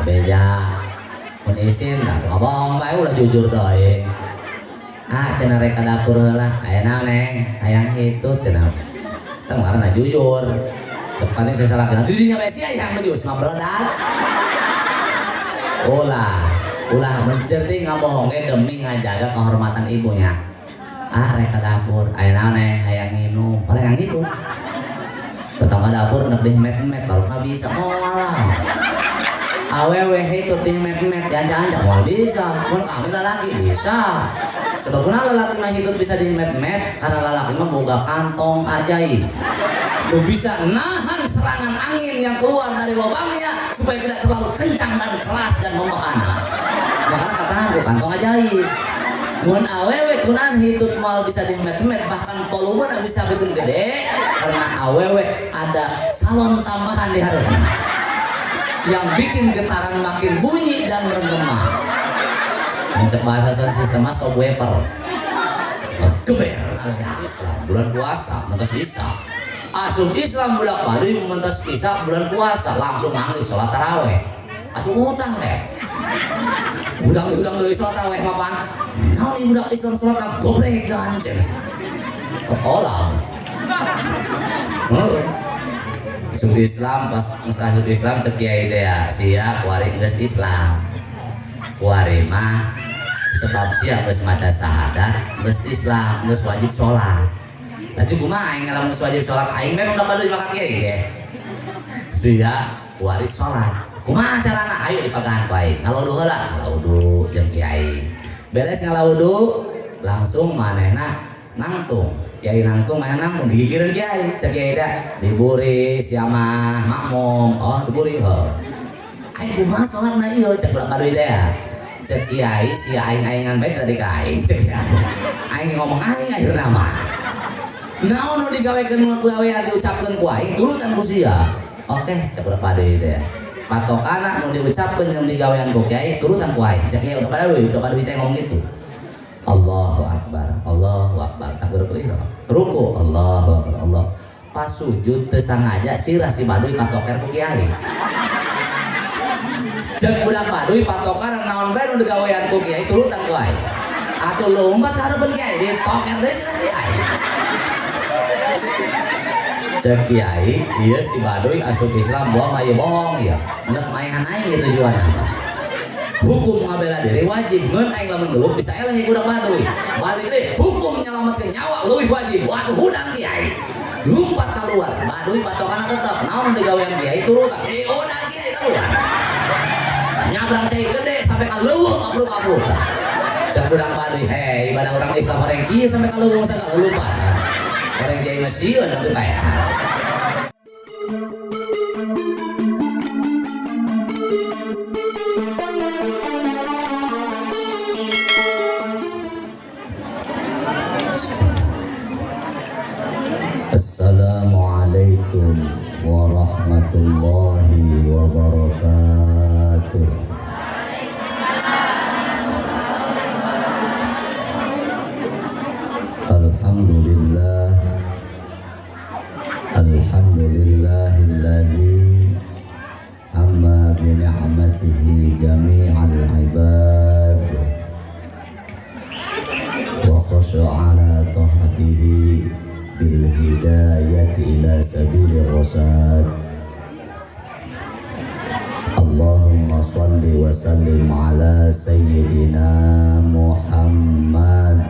Beja mun isin tah ngabohong bae ulah jujur teuing. Ah cenah rek ka dapur heula, aya naon neng? Hayang hitut cenah. Tah ngaranna jujur. Cepatnya saya salah kenal. Didinya bae sia yang maju mah beledak. Ulah, ulah menjerti ngabohongnya demi ngajaga kehormatan ibunya. Ah rek ka dapur, aya naon neng? Hayang nginum. Hayang hitut. Datang ka dapur nek dihemet-hemet baru mah bisa moal lah. Awewe hitut dihemet-hemet diancang-ancang moal bisa. Mun kami lalaki bisa. Sebab kenapa lalaki mah hitut bisa dihemet-hemet? Karena lalaki mah boga kantong ajaib. Lu bisa nahan serangan angin yang keluar dari lubangnya supaya tidak terlalu kencang dan keras dan membahana. Makanya katahan ku kantong ajaib. Mun awewe kunan hitut moal bisa dihemet-hemet, bahkan volume bisa bikin gede karena awewe ada salon tambahan di hareupeun yang bikin getaran makin bunyi dan bergema. Mencet bahasa sound system mah subwoofer. Geber. Bulan puasa mentas bisa. Asup Islam budak Baduy mentas bisa bulan puasa langsung manggil sholat taraweh. Atuh utang teh. Udang-udang deui sholat taraweh mapan. Naon ieu budak Islam sholat taraweh gobregan cenah. Kolam. Heeh. Asup Islam pas geus asup Islam cek kiai teh ya, sia kuari geus Islam. Kuari mah sebab sia geus maca syahadat, geus Islam, geus wajib sholat. Laju kumaha aing lamun geus wajib sholat, aing memang udah baduy maka kiai ge. Sia kuari sholat. Kumaha carana? Ayo dipagahan ku aing. Ngalaudu heula, ngalaudu jeung kiai. Beres ngalaudu langsung manehna nangtung. Kiai nangtung, manehna nangtung digigireun kiai. Cek kiai da diburi sia mah makmum. Oh, diburi heuh. Aing kumaha sholatna ieu cek budak baduy teh. Cek kiai sia aing-aingan bae tadi ka aing cek kiai. Aing ngomong aing akhirna mah. Naon nu digawekeun gawean diucapkeun ku aing turutan ku sia. Oke, cek budak baduy teh. Patokana nu diucapkeun jeung digawean ku kiai turutan ku aing. Cek kiai udah baduy teh ngomong gitu. Allahu akbar, Allahu akbar. Takbiratul ihram. Ruku, Allahu akbar, Allah. Pas sujud teu sangaja sirah si baduy katoker ku kiai. Cek budak baduy patokan naon bae nu digawean ku kiai turutan ku aing. Atuh lompat ka hareupeun kiai ditoker deui sirah kiai. Cek kiai, ieu si baduy asup Islam bohong mah ieu bohong ieu. Nek maehan aing ieu tujuanna mah. Hukum ngabela diri wajib, ngeun aing lamun geluh bisa eleh ieu budak baduy. Balik deui, hukum nyalametkeun nyawa leuwih wajib. Waduh hudang kiai. Lompat keluar, baduy patokanna tetep naon digawean kiai turutan. Hudang kiai keluar. Nyabrang cai gede sampai ka leuweung kapruk-kapruk. Cek budak baduy, hei ibadah orang Islam orang kieu sampai ka leuweung sagala lumpatan. Orang kiai mah sieun atuh kayak. Assalamualaikum warahmatullahi wabarakatuh. Alhamdulillah, alhamdulillahilladzi amma bi ni'matihi jami'al ibad wa khasya ala ta'atihi bil hidayati ila sabilir rasyad. Allahumma salli wa sallim ala sayyidina Muhammad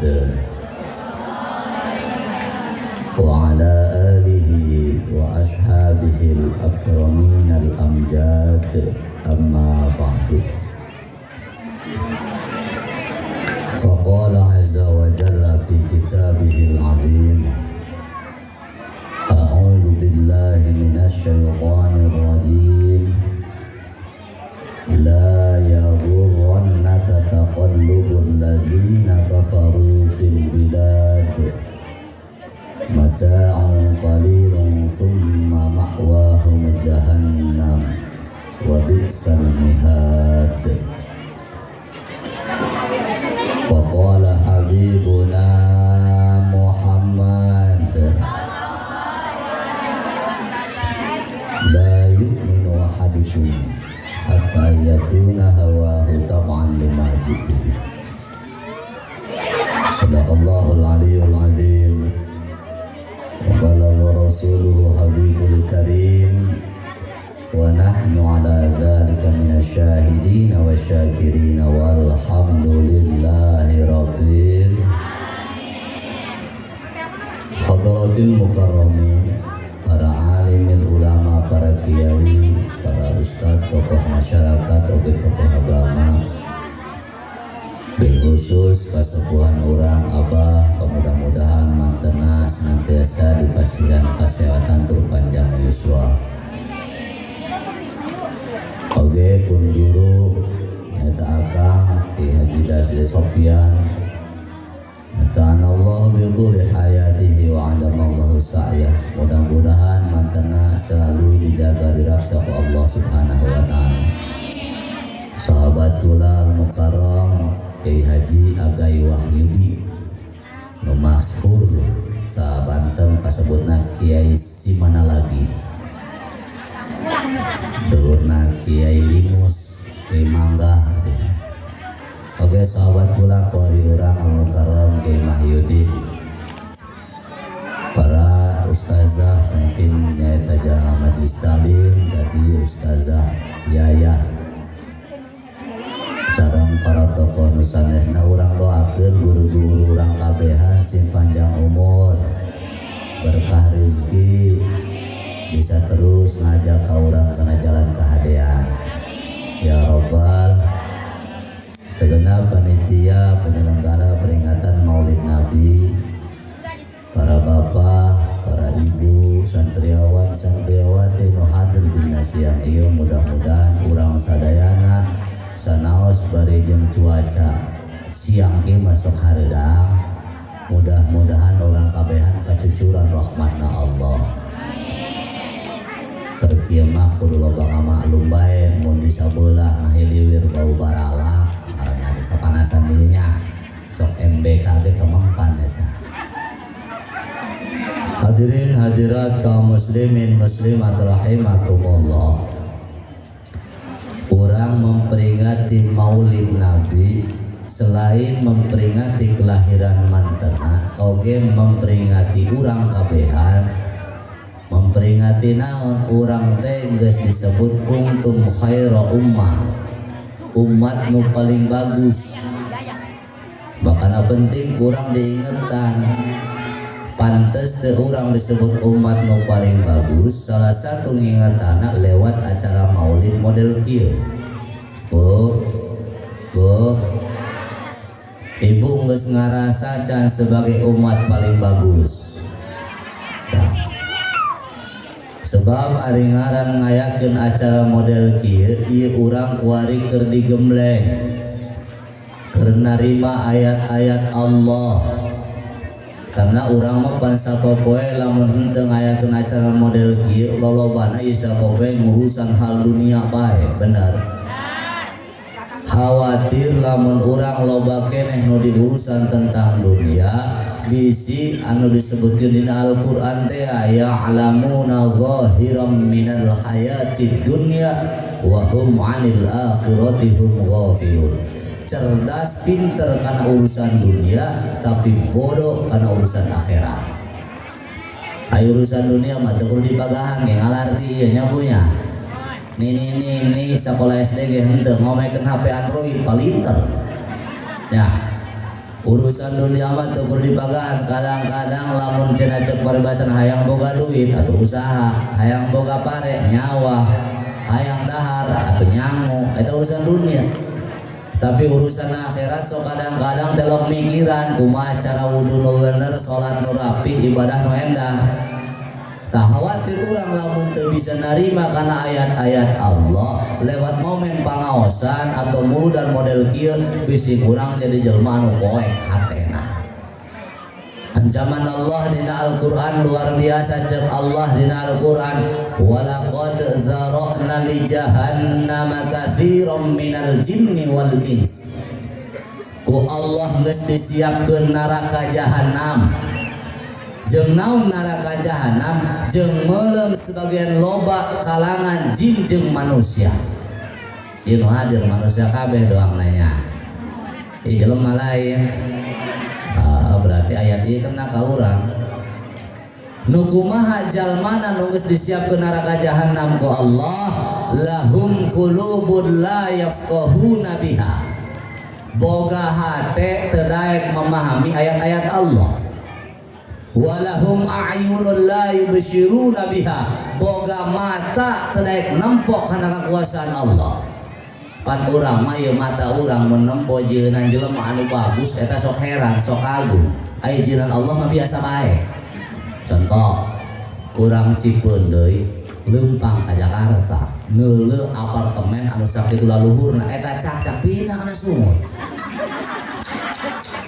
wa ala alihi wa ashabihi al-akramin al-amjad. Amma ba'du. Faqala azza wa jalla fi kitabihi al-azim, a'udzu billahi minasy syaithanir rajim. La yaghurrannaka taqallubul ladzina kafaru fil bilad mata'un qalilun thumma ma'wahum jahannam wa bi'sal mihad. Wa qala habibuna Muhammad, la yu'minu ahadukum hatta yakuna hawahu tab'an lima jitu. Sadaqallahul aliyyul azim wa balagha rasuluhu habibul karim wa nahnu ala dzalika minasyahidin wa syakirin walhamdulillahi rabbil hadratil mukarramin, para alimil ulama, para kiai, para ustadz, tokoh masyarakat, tokoh agama, bil khusus kasepuhan urang abah, mudah-mudahan mantena senantiasa dipasihan kesehatan tur panjang yuswa. Oge pun guru eta akang Ki Haji Dasri Sofyan, Allah bi quli hayatihi wa adamallahu sa'yah. Mudah-mudahan mantena selalu dijaga dirapsa ku Allah Subhanahu wa taala. Sahabat kula mukarram Kiai Haji Agai Wahyudi nu masyhur sa Banten kasebutna Kiai Simana lagi. Dulurna Kiai Limus Kiai Mangga. Oke sahabat kula qori urang al-mukarram Kiai Mahyudin, para ustazah mungkin nyaeta jamaah majelis talim tadi ustazah Yaya sareng para tokoh nu sanesna, urang doakeun guru-guru urang kabehan sing panjang umur, berkah rezeki, bisa terus ngajak ka urang kana jalan kahadean ya robbal. Segenap panitia penyelenggara peringatan Maulid Nabi, para bapak, para ibu, santriawan, santriawati nu hadir dina siang ieu, mudah-mudahan urang sadayana sanaos bari jeung cuaca siang kieu masuk hareudang, mudah-mudahan urang kabehan kacucuran rahmatna Allah. Keur kieu mah kudu loba ngamaklum bae mun di sabelah ngahiliwir bau baralak karena kepanasan dirinya sok MBK ge temengkan eta. Hadirin hadirat kaum muslimin muslimat rahimakumullah. Urang memperingati Maulid Nabi selain memperingati kelahiran mantena oge memperingati urang kabehan, memperingati naon urang teh geus disebut kuntum khaira ummah, umat nu paling bagus. Bahkan penting kurang diingetan pantes teh urang disebut umat nu paling bagus, salah satu ngingetana lewat acara maulid model kieu. Bu, bu, ibu geus ngarasa can sebagai umat paling bagus. Sebab ari ngaran ngayakeun acara model kieu, ieu urang kuari keur digembleng, keur narima ayat-ayat Allah. Karena urang mah pan sapopoe lamun henteu ngayakeun acara model kieu lolobana ieu sapopoe ngurusan hal dunia bae, bener. Khawatir lamun urang loba keneh nu diurusan tentang dunia, bisi anu disebutkeun dina Al-Qur'an teh ya'lamuna zahiran minal hayatid dunya wa hum 'anil akhirati hum ghafilun. Cerdas pinter karena urusan dunia tapi bodoh karena urusan akhirat. Ayo urusan dunia mah teu kudu dipagahan ge ngalarti ieu nya punya. Nih nih nih nih sekolah SD ge henteu ngomekeun HP Android palinter. Ya. Urusan dunia mah teu kudu dipagahan, kadang-kadang lamun cenah ceuk paribasan hayang boga duit atau usaha, hayang boga pare nyawa, hayang dahar atau nyangu, eta urusan dunia. Tapi urusan akhirat sok kadang-kadang telok mikiran kumaha cara wudu nu bener, salat nu rapi, ibadah nu endah. Tak khawatir urang lamun teu bisa narima kana ayat-ayat Allah lewat momen pangaosan atau muludan model kieu bisi urang jadi jelema anu poek hatena. Ancaman Allah dina Al-Qur'an luar biasa, ceuk Allah dina Al-Qur'an walaqad dzara'na li jahannama katsiran minal jinni wal ins. Ku Allah geus disiapkeun neraka jahanam. Jeung naon neraka jahanam? Jeung meuleum sebagian loba kalangan jin jeung manusia. Ieu nu hadir manusia kabeh doang nanya. Ieu jelema lain. Ah, berarti ayat ieu kena ka urang. Nu kumaha jalmana nu geus disiapkeun neraka jahanam ku Allah, lahum qulubun la yafqahuna biha. Boga hate teu daek memahami ayat-ayat Allah. Walahum a'yunun la yubshiruna biha. Boga mata teu daek nempok kana kekuasaan Allah. Pan urang mah ieu mata urang mun nempo jeunan jelema anu bagus eta sok heran, sok kagum. Aya jeunan Allah mah biasa bae. Contoh, urang Cipeundeuy leumpang ka Jakarta, neuleuh apartemen anu sakitu laluhurna eta cak-cak pindah kana sumur.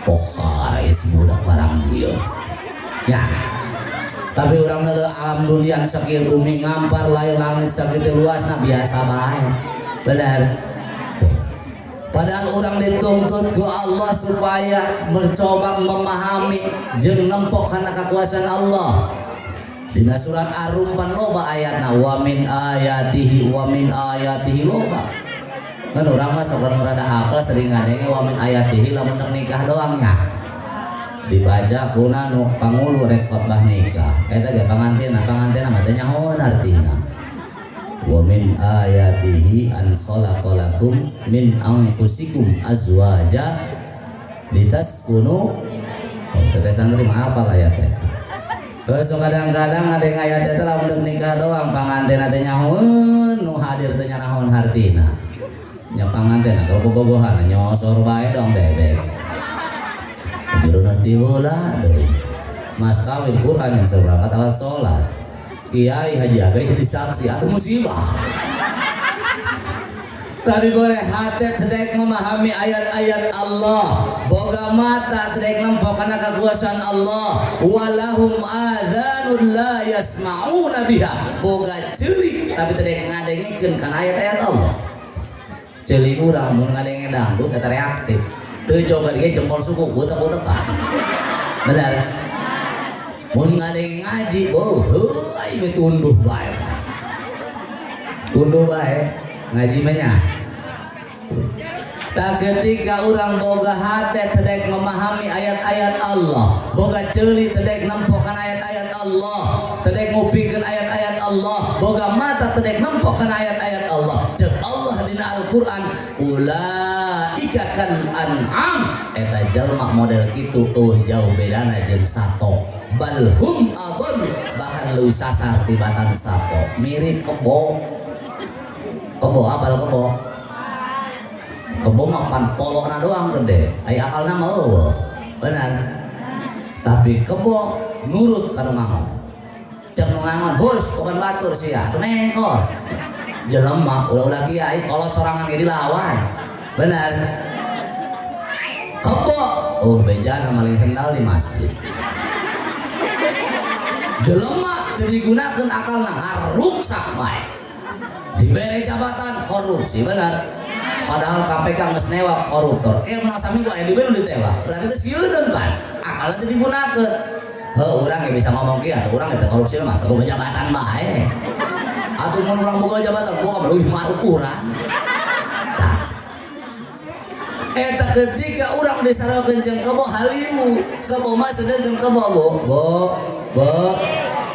Pohara si budak barang ieu. Ya. Tapi urang neuleuh alam dunia anu sakieu bumi ngampar lain langit sakitu luasna biasa bae. Benar. Padahal orang dituntut ke Allah supaya mencoba memahami jeung nempok kana kekuasaan Allah. Dina surat Ar-Rum pan loba ayatna wa min ayatihi wa min ayatihi loba. Kan urang mah sok rada hafal sering ngadenge wa min ayatihi lamun nikah doang nya. Dibaca kuna nu pangulu rek khotbah nikah. Eta ge pangantina, pangantina mah teh nyahoan artina. Wa min ayatihi an khalaqalakum min anfusikum azwaja litaskunu. Oh, teteh santri mah hafal ayat teh. Terus kadang-kadang ada yang ayat teh lamun nikah doang panganten teh nyahoeun nu hadir teh nyanahoan hartina. Nya panganten kalau bobogohan nyosor bae dong bebek. Juruna tiheula deui. Mas kawin Quran yang seberangkat alat salat. Kiai Haji Agai jadi saksi atau musibah. Tadi boleh hati tedek memahami ayat-ayat Allah, boga mata tedek nempok karena kekuasaan Allah. Walahum adzanul la yasma'una biha. Boga ceuli tapi tedek ngadengikeun kana ayat-ayat Allah. Ceuli urang mun ngadenge dangdut eta reaktif. Teu coba ge jempol suku butek-butekan. Benar. Mun ngadenge ngaji, oh heuy we tunduh bae. Tunduh bae ngaji mah nya. Tak ketika orang boga hate tedek memahami ayat-ayat Allah, boga ceuli tedek nempokan ayat-ayat Allah, tedek ngupingkeun ayat-ayat Allah, boga mata tedek nempokan ayat-ayat Allah. Cek Allah dina Al-Qur'an, ulaika kal an'am. Eta jalma model kitu eueuh jauh bedana jeung sato. Balhum adall, bahkan leuwih sasar tibatan sato. Mirip kebo. Kebo apal kebo? Kebo mah pan polona doang gede, aya akalna mah eueuh. Benar. Tapi kebo nurut ka nu ngangon. Cek nu ngangon, hus bukan batur sia, atuh mengkor. Jelema ulah-ulah kiai kolot sorangan ge dilawan. Benar. Kebo, oh bejana maling sendal di masjid. Jelema teu digunakeun akalna ngaruksak bae. Dibere jabatan korupsi, benar. Padahal KPK geus newak koruptor. Menang saminggu aya dibere nu ditewak. Berarti teh sieun pan. Akalna teu digunakeun. Heuh urang ge bisa ngomong kieu atuh urang teh korupsi mah teu boga jabatan bae. Atuh mun urang boga jabatan boga leuwih maruk urang. Tah. Eta ketika urang disarakeun jeung kebo haliwu, kebo mah sedeung kebo bo. Bo, bo.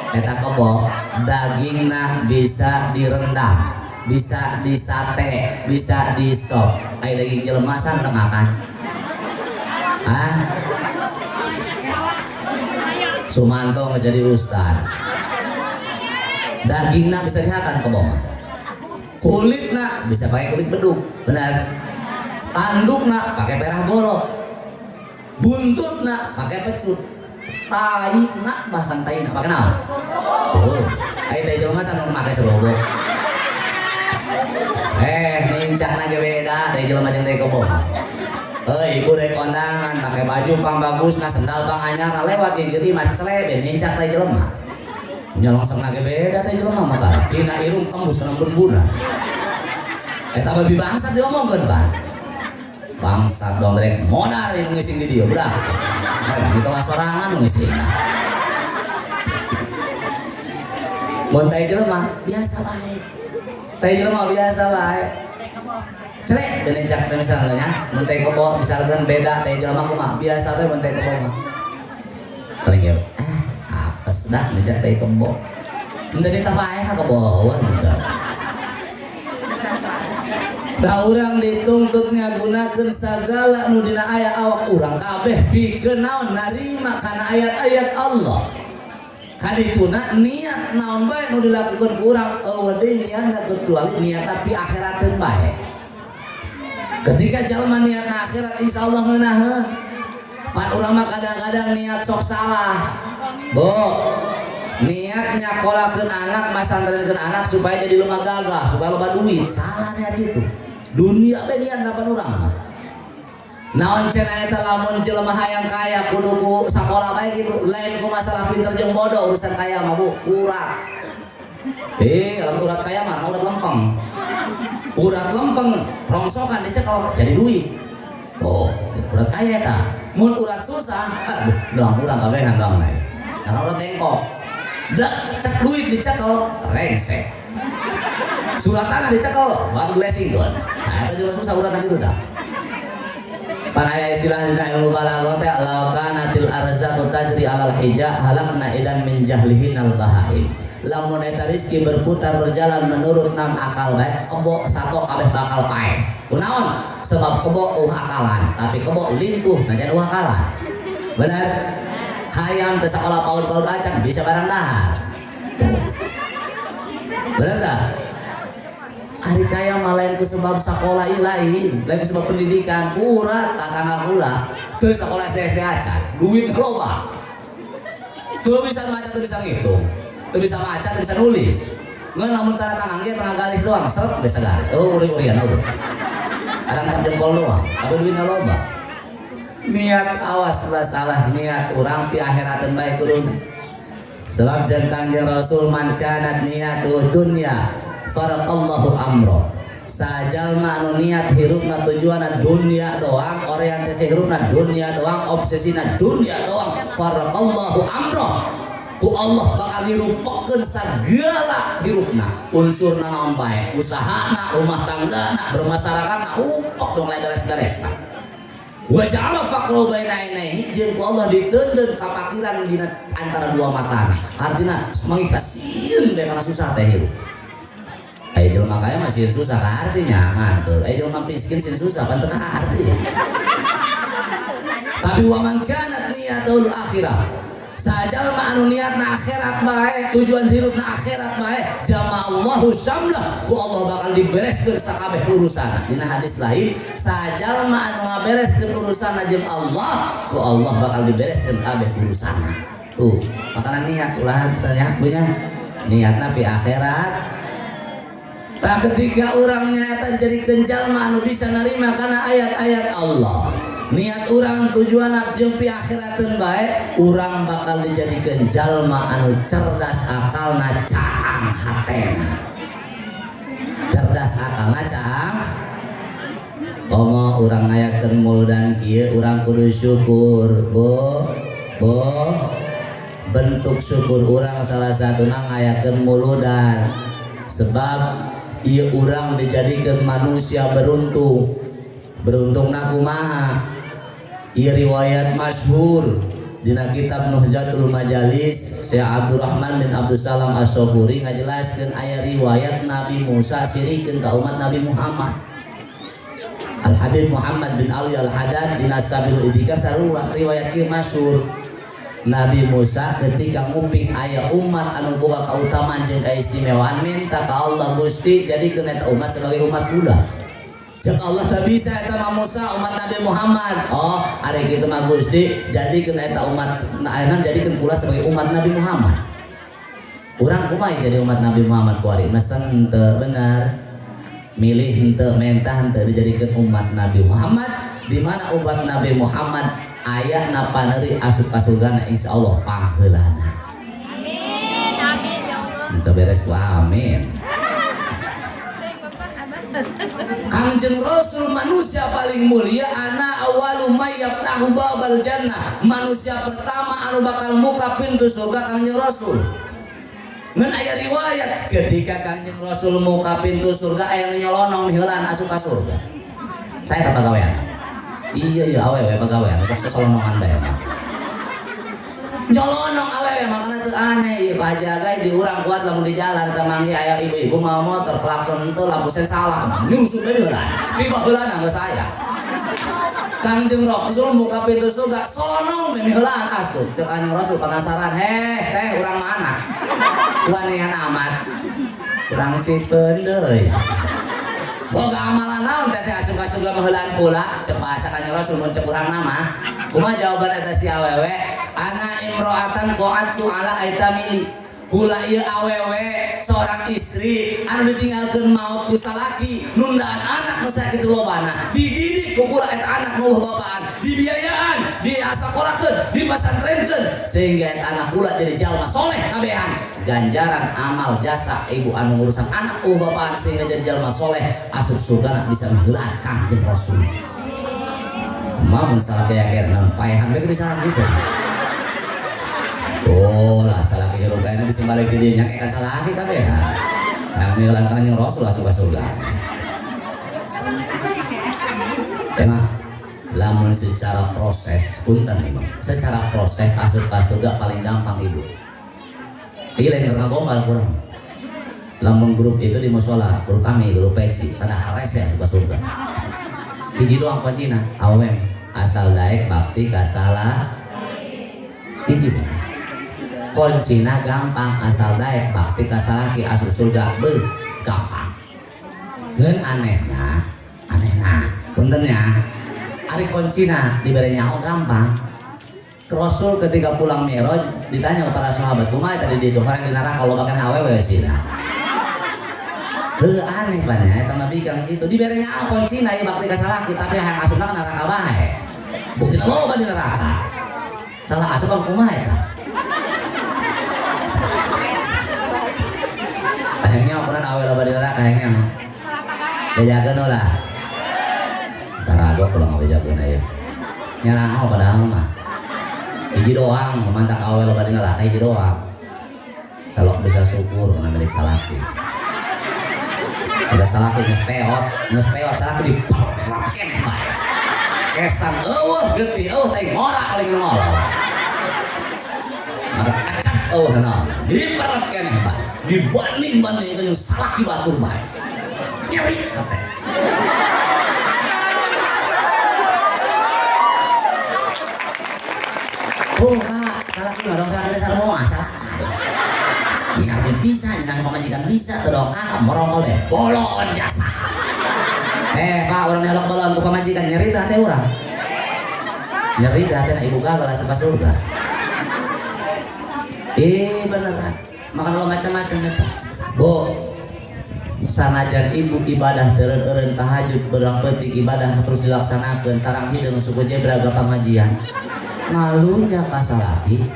Eta kebo dagingna bisa direndam, bisa disate, bisa disop. Aya daging jelema san teu makan. Hah? Sumanto nggak jadi ustad. Dagingna bisa dihakan kebo mah. Kulitna bisa pakai kulit beduk, benar. Tandukna pakai perah golok. Buntutna pakai pecut. Taina bahkan taina pakai naon? Suruh. Ayo teh jelema anu make serobok. Nincakna ge beda teh jelema jeung teh kebo. Heuh, ibu rek kondangan pakai baju pang bagusna, sendal pang anyar lewat di mah cele nincak teh jelema. Nyolongsengna ge beda teh jelema mah kan. Dina irung tembus kana embun-embunan. Eta babi bangsat diomongkeun, Pan. Bangsat dong rek modar yang ngising di dieu, budak. Nah, kita sorangan ngising. Mun teh jelema biasa bae. Teh jelema biasa bae. Celek dan cak misalnya nya mun teh kebo misalkan beda teh jelema kumaha biasa we mun teh kebo mah. Paling ya apes dah nincak teh kebo. Henteu ditah bae ka kebo henteu. Da urang dituntut ngagunakeun sagala nu dina aya awak urang kabeh pikeun naon narima kana ayat-ayat Allah. Kadituna niat naon bae nu dilakukeun ku urang eueuh deui niatna kecuali niat tapi akhirateun bae. Ketika jalma niatna akhirat insyaallah ngeunaheun. Pan urang mah kadang-kadang niat sok salah. Bu, niat nyakolakeun anak, masantrenkeun anak supaya jadi lemah gagah, supaya loba duit. Salah niat itu. Dunia be niat pan urang mah. Naon cenah eta lamun jelema hayang kaya kudu ku sakola bae gitu. Lain ku masalah pinter jeung bodoh urusan kaya mah Bu, urat. Lamun urat kaya mah urat lempeng. Urat lempeng rongsokan dicekel jadi duit. Oh, urat kaya eta. Mun urat susah, doang urang kabehan doang naik. Karena urat bengkok. Dak cek duit dicekel rengsek. Surat tanah dicekel batu blessing tuh. Nah, itu juga susah urat gitu dah. Pan aya istilah dina ilmu balaghah teh law kanatil arzaqu tajri alal hija halakna idan min jahlihin al bahaim. Lamun eta rezeki berputar berjalan menurut nam akal bae kebo sato kabeh bakal paeh. Kunaon? Sebab kebo eueuh akalan, tapi kebo lintuh najan eueuh akalan. Benar? Hayam teu sakola paud-paud acan bisa barang dahar. Benar tak? Ari kaya mah lain ku sebab sakola ieu lain, lain ku sebab pendidikan, urat tatangga kula. Teu sakola SD SD acan, duit loba. Teu bisa maca teu bisa ngitung. Teu bisa maca teu bisa nulis. Ngan lamun tanda tangan ge tengah garis doang, seret bisa garis. Oh, uri-urian udah. Kadang cap jempol doang, tapi duitnya loba. Niat awas salah niat urang pi akhirateun bae kudu. Sebab jeung Kangjeng Rasul man kanat niyatu dunya faraqallahu amro. Sajalma anu niat hirupna tujuanna dunia doang, orientasi hirupna dunia doang, obsesina dunia doang, faraqallahu amro. Ku Allah bakal dirupakeun sagala hirupna, unsurna naon bae, usahana, rumah tanggana, bermasyarakatna, upok dong lain beres-beres. Wa ja'ala faqra baina ainaihi jeung ku Allah diteundeun kapakiran dina antara dua matana. Artina mangikasieun bae kana susah teh hirup. Aya jelema kaya mah sieun susah ka artinya ngantur. Aya jelema miskin sieun susah pan teu kaarti. Tapi wa man kanat niyatul akhirah. Sajalma anu niatna akhirat bae, tujuan hirupna akhirat bae, jama'allahu syamlah, ku Allah bakal dibereskeun sakabeh urusan. Dina hadis lain, sajalma anu ngabereskeun urusanna jeung Allah, ku Allah bakal dibereskeun kabeh urusanna. Tuh, makana niat ulah tanya punya niatna pi akhirat. Tak ketika orang nyata jadi jalma anu bisa nerima karena ayat-ayat Allah. Niat urang tujuan jeung pi akhirateun bae, urang bakal dijadikeun jalma anu cerdas akalna caang hatena. Cerdas akalna caang. Komo urang ngayakeun muludan kieu urang kudu syukur, Bu. Bu. Bentuk syukur urang salah satuna ngayakeun muludan. Sebab ieu urang dijadikeun manusia beruntung. Beruntungna kumaha? Ieu riwayat masyhur dina kitab Nuhjatul Majalis Syekh Abdurrahman bin Abdul Salam As-Sofuri ngajelaskeun aya riwayat Nabi Musa sirikeun ka umat Nabi Muhammad. Al Habib Muhammad bin Ali Al Haddad dina Sabilul Idzikar sarua riwayat kieu masyhur. Nabi Musa ketika nguping aya umat anu boga kautamaan jeung kaistimewaan minta ka Allah, Gusti jadikeun eta umat sebagai umat kula. Cek Allah tak bisa eta mah Musa umat Nabi Muhammad. Oh, ari kitu mah Gusti jadikeun eta umat ayeuna jadikeun kula sebagai umat Nabi Muhammad. Urang kumaha jadi umat Nabi Muhammad kuari? Mesen teu bener. Milih henteu mentah henteu dijadikeun umat Nabi Muhammad, di mana umat Nabi Muhammad aya paneuri asup ka surgana insyaallah pangheulana. Amin, amin ya Allah. Henteu beres ku amin. Kangjeng Rasul manusia paling mulia, ana awalu may yaftahu babal jannah, manusia pertama anu bakal muka pintu surga Kangjeng Rasul. Ngan aya riwayat ketika Kanjeng Rasul muka pintu surga aya nu nyolonong miheulaan asup ka surga. Saya tak pagawean. Iya iya awewe pagawean sok solonongan bae mah. Nyolonong awewe makana teu aneh ieu pajagai di urang kuat lamun di jalan teh manggih aya ibu-ibu mawa motor klakson teu lampu sen salah. Nyungsut bae miheulaan. Di baheulana geus aya. Kanjeng Rasul muka pintu surga solonong miheulaan asup. Cek Kanjeng Rasul penasaran, "Heh, teh urang mana?" Wanian amat. Urang Cipeundeuy. Boga amalan naon teh teh asup ka surga meheulaan kula? Cek bahasa Kanjeng Rasul mun cek urang nama. Kumaha jawaban eta si awewe? Ana imro'atan qa'adtu ala aitamili. Kula ieu awewe seorang istri anu ditinggalkeun maut ku salaki nundaan anak nu sakitu lobana dididik ku kula eta anak nu bapaan dibiayaan diasakolakeun dipasantrenkeun sehingga eta anak kula jadi jalma soleh kabehan ganjaran amal jasa ibu anu ngurusan anak ku bapaan sehingga jadi jalma soleh asup surga bisa miheulaan Kanjeng Rasul. Mah mun salah keyakinan paehan bae kitu salah gitu. Oh lah salah hirup kayaknya bisa balik ke dia nyakek kan salah lagi kabeh ya. Yang miheulaan Kanjeng Rasul asup ka surga. Emang lamun secara proses punten ibu, secara proses asup ka surga paling gampang ibu. Iki lain keur gombal kurang. Lamun grup itu di musola, grup kami, grup peci, pada harese asup ka surga. Hiji doang kuncina, awem asal daek bakti ka salah. Hiji kuncina gampang asal daek bakti ka salaki asup surga beuh gampang. Ngeun anehna, anehna punten ya. Ari kuncina dibere nyaho gampang. Rasul ketika pulang Mi'raj ditanya kepada sahabat, kumaha tadi di itu orang di neraka kalau makan awewe sih nah. Heuh aneh pan ya eta mah bikang kitu dibere nyaho kuncina ieu bakti ka salaki tapi hayang asupna ka neraka bae. Buktina loba di neraka. Salah asup kan kumaha eta? Hayangnya ukuran awe loba di neraka hayangnya mah. Bejakeun ulah. Tarago kalau nggak bejakeun aya. Nyarang padahal mah. Hiji doang, mantak awe loba di neraka hiji doang. Kalau bisa syukur karena milik salaki. Ada salaki geus peot salaki diperlak keneh bae. Kesan eueuh getih eueuh teh ngorak paling ngolong. Maka kacak eueuh naon. Diperlak keneh bae. Dibanding-banding itu yang salaki batur bae. Nyeri hate. Oh, Pak, salaki mah dong salaki sarua calaka. Ya bisa, nyenang pamajikan bisa, teu dong ah morongkol deh. Bolon jasa. Pak, urang nyalok bolon ku pamajikan nyeri teh hate urang. Nyeri teh hatena ibu gagal asup ka surga. Beneran. Makan lo macam-macam eta. Bu, sanajan ibu ibadah teureun-eureun tahajud berang peuting ibadah terus dilaksanakeun tarang hideung suku jebra ga pangajian. Ngalunjak ka salaki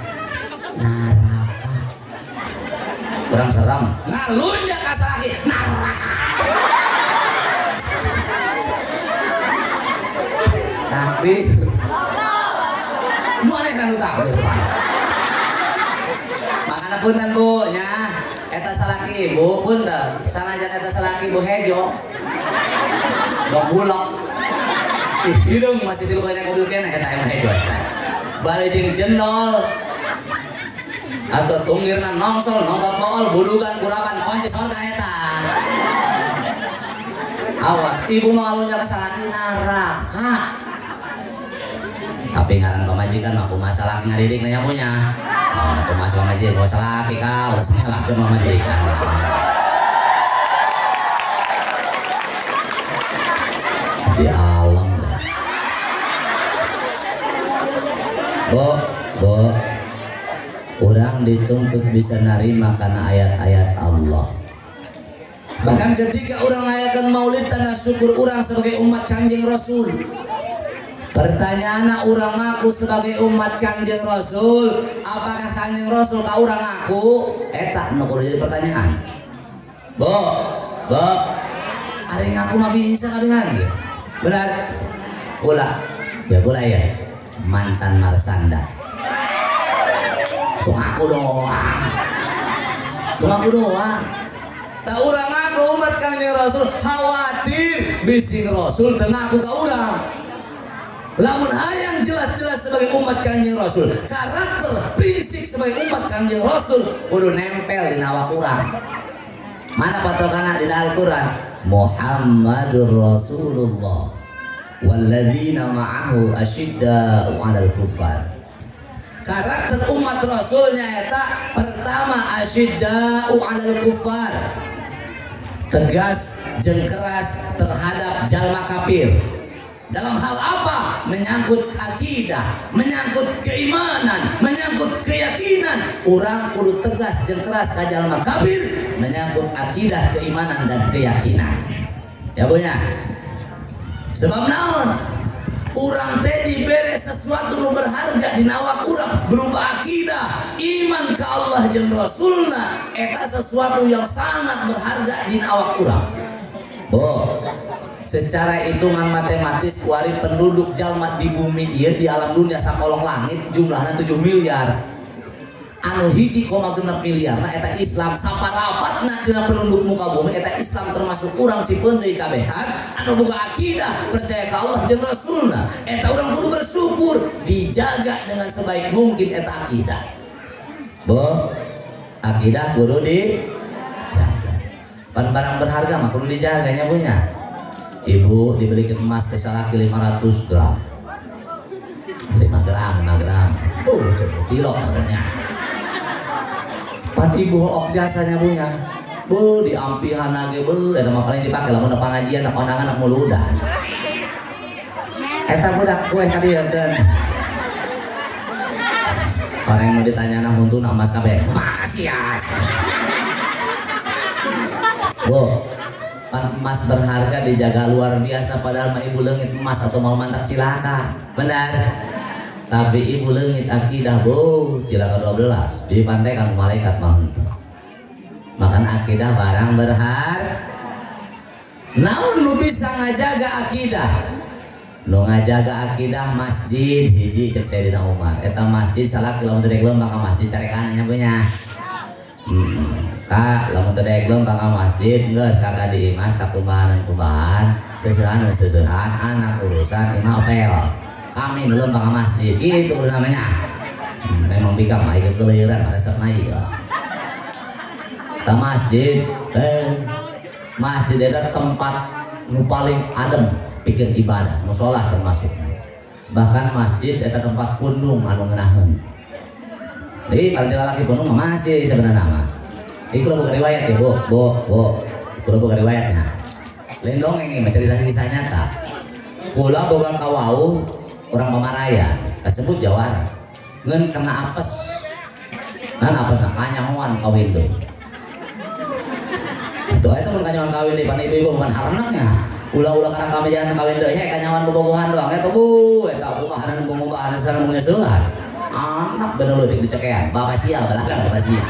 neraka. Kurang serem. Ngalunjak ka salaki neraka. Takbir. Mana nu takbir, Pak? Makana punten Bu nya, eta salaki ibu punten, sanajan eta salaki ibu hejo. Dong bulog. Ih, hideung masih tilu banyak mobil keneh eta emang hejo eta. Bari jeung jendol atau tunggirna nongsol nongtot pool budugan kurapan kunci sorga eta. Awas, ibu mau ngalunjak ka salaki neraka. Tapi ngaran pamajikan mah kumaha salaki ngadidik nanya punya. Oh, kumaha pamajikan kumaha salaki ka ulah nyalahkeun pamajikan. Di alam dah. Bu, bu, orang dituntut bisa nerima karena ayat-ayat Allah. Bahkan ketika orang ngayakeun maulid tanda syukur orang sebagai umat Kanjeng Rasul. Pertanyaan orang ngaku sebagai umat Kanjeng Rasul, apakah Kanjeng Rasul ka urang ngaku? Eta nu kudu jadi pertanyaan. Bu, bu, ari ngaku mah bisa kabehan ieu. Benar? Kula, ya kula ya. Mantan Marsanda. Tuh aku doang. Teu ngaku doang. Tak urang ngaku umat Kangjeng Rasul, khawatir bising Rasul teu ngaku ka urang. Lamun hayang jelas-jelas sebagai umat Kangjeng Rasul, karakter prinsip sebagai umat Kangjeng Rasul kudu nempel di awak urang. Mana patokanna di Al-Quran? Muhammadur Rasulullah walladzina ma'ahu asyidda'u 'alal kuffar. Karakter umat Rasulnya eta pertama asyidda'u 'alal kuffar, tegas jeung keras terhadap jalma kafir. Dalam hal apa? Menyangkut akidah, menyangkut keimanan, menyangkut keyakinan. Urang kudu tegas jeung keras ka jalma kafir menyangkut akidah, keimanan dan keyakinan. Ya punya. Sebab naon? Urang teh dibere sesuatu nu berharga di awak urang berupa akidah, iman ke Allah jeung Rasulna, eta sesuatu yang sangat berharga di awak urang. Oh, secara hitungan matematis kuari penduduk jalma di bumi ieu di alam dunia sakolong langit jumlahnya 7 miliar, anu 1,6 miliar nah eta Islam. Saparapatna tina penduduk muka bumi eta Islam, termasuk urang Cipeundeuy kabehan anu boga akidah percaya ka Allah jeung Rasulna. Eta urang kudu bersyukur, dijaga dengan sebaik mungkin eta akidah. Bo, akidah kudu dijaga. Pan barang berharga mah kudu dijaganya punya. Ibu dibelikan emas ke salaki 500 gram, 5 gram, 5 gram, oh coba kilo merenya. Pan ibu hook jasanya punya. Bu, diampihan lagi bu, eta mah paling dipakai lamun pengajian, kondangan, muludan. Eta budak kue ka dieu teh. Orang yang mau ditanya nah huntuna emas kabeh mana sih ya. Bu, pan emas berharga dijaga luar biasa, padahal mah ibu leungit emas atau mau mantak cilaka. Benar. Tapi ibu leungit akidah, bu, cilaka 12 di pantai kan malaikat mah henteu. Makan akidah barang berharga. Naon nu bisa ngajaga akidah? Nu ngajaga akidah masjid hiji, cek Sayyidina Umar. Eta masjid salah lamun teu daek leumpang ka masjid carekan nya punya. Kak, lamun teu daek leumpang ka masjid geus kakak di imah kakumbahan-kumbahan, seusehan seusehan, anak urusan, imah opel. Kami nu leumpang ka masjid gitu namanya. Memang bikang mah ieu keleuran resep na ieu. Ka masjid, masjid eta tempat nu paling adem pikir ibadah, musola termasuk. Bahkan masjid eta tempat pundung anu ngeunaheun. Jadi kalau tidak laki pundung mah masjid sebenarnya mah. Iku bukan riwayat ya, Bu, Bu, Bu. Kulo bukan riwayatnya. Lain dongeng ini cerita kisah nyata. Kula boga kawau orang Pamaraya, kasebut jawara. Ngeun kena apes. Nan apes kanyahoan kawin deui. Itu eta mun kanyahoan kawin deui pan ibu-ibu pan hareneknya. Ulah-ulah karena kami jangan kawin deui, he kanyahoan bobogohan doang eta bu, eta kumaha bunga sareng nyesuhan. Anak bener leutik dicekean, bapak sial balaga bapak sial.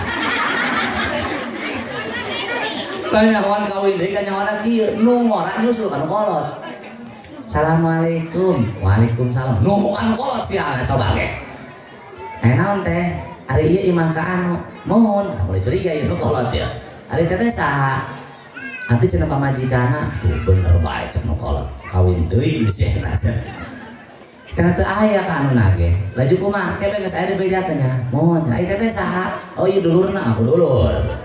Kanyahoan kawin deui kanyahoan kieu nu ngora nyusul ka nu kolot. Assalamualaikum. Waalaikumsalam. Nu anu kolot sial coba ge. Eh naon teh? Ari ieu imah ka anu. Mohon, nah, mulai curiga ieu nu kolot ya. Ari teteh saha? Abdi cenah pamajikanna. Tuh bener bae cek nu kolot. Kawin deui sih. Cenah teu aya ka anu nage. Laju kumaha? Kebe geus aya dibejakeun nya. Mohon, ari teteh saha? Oh iya dulurna, aku dulur.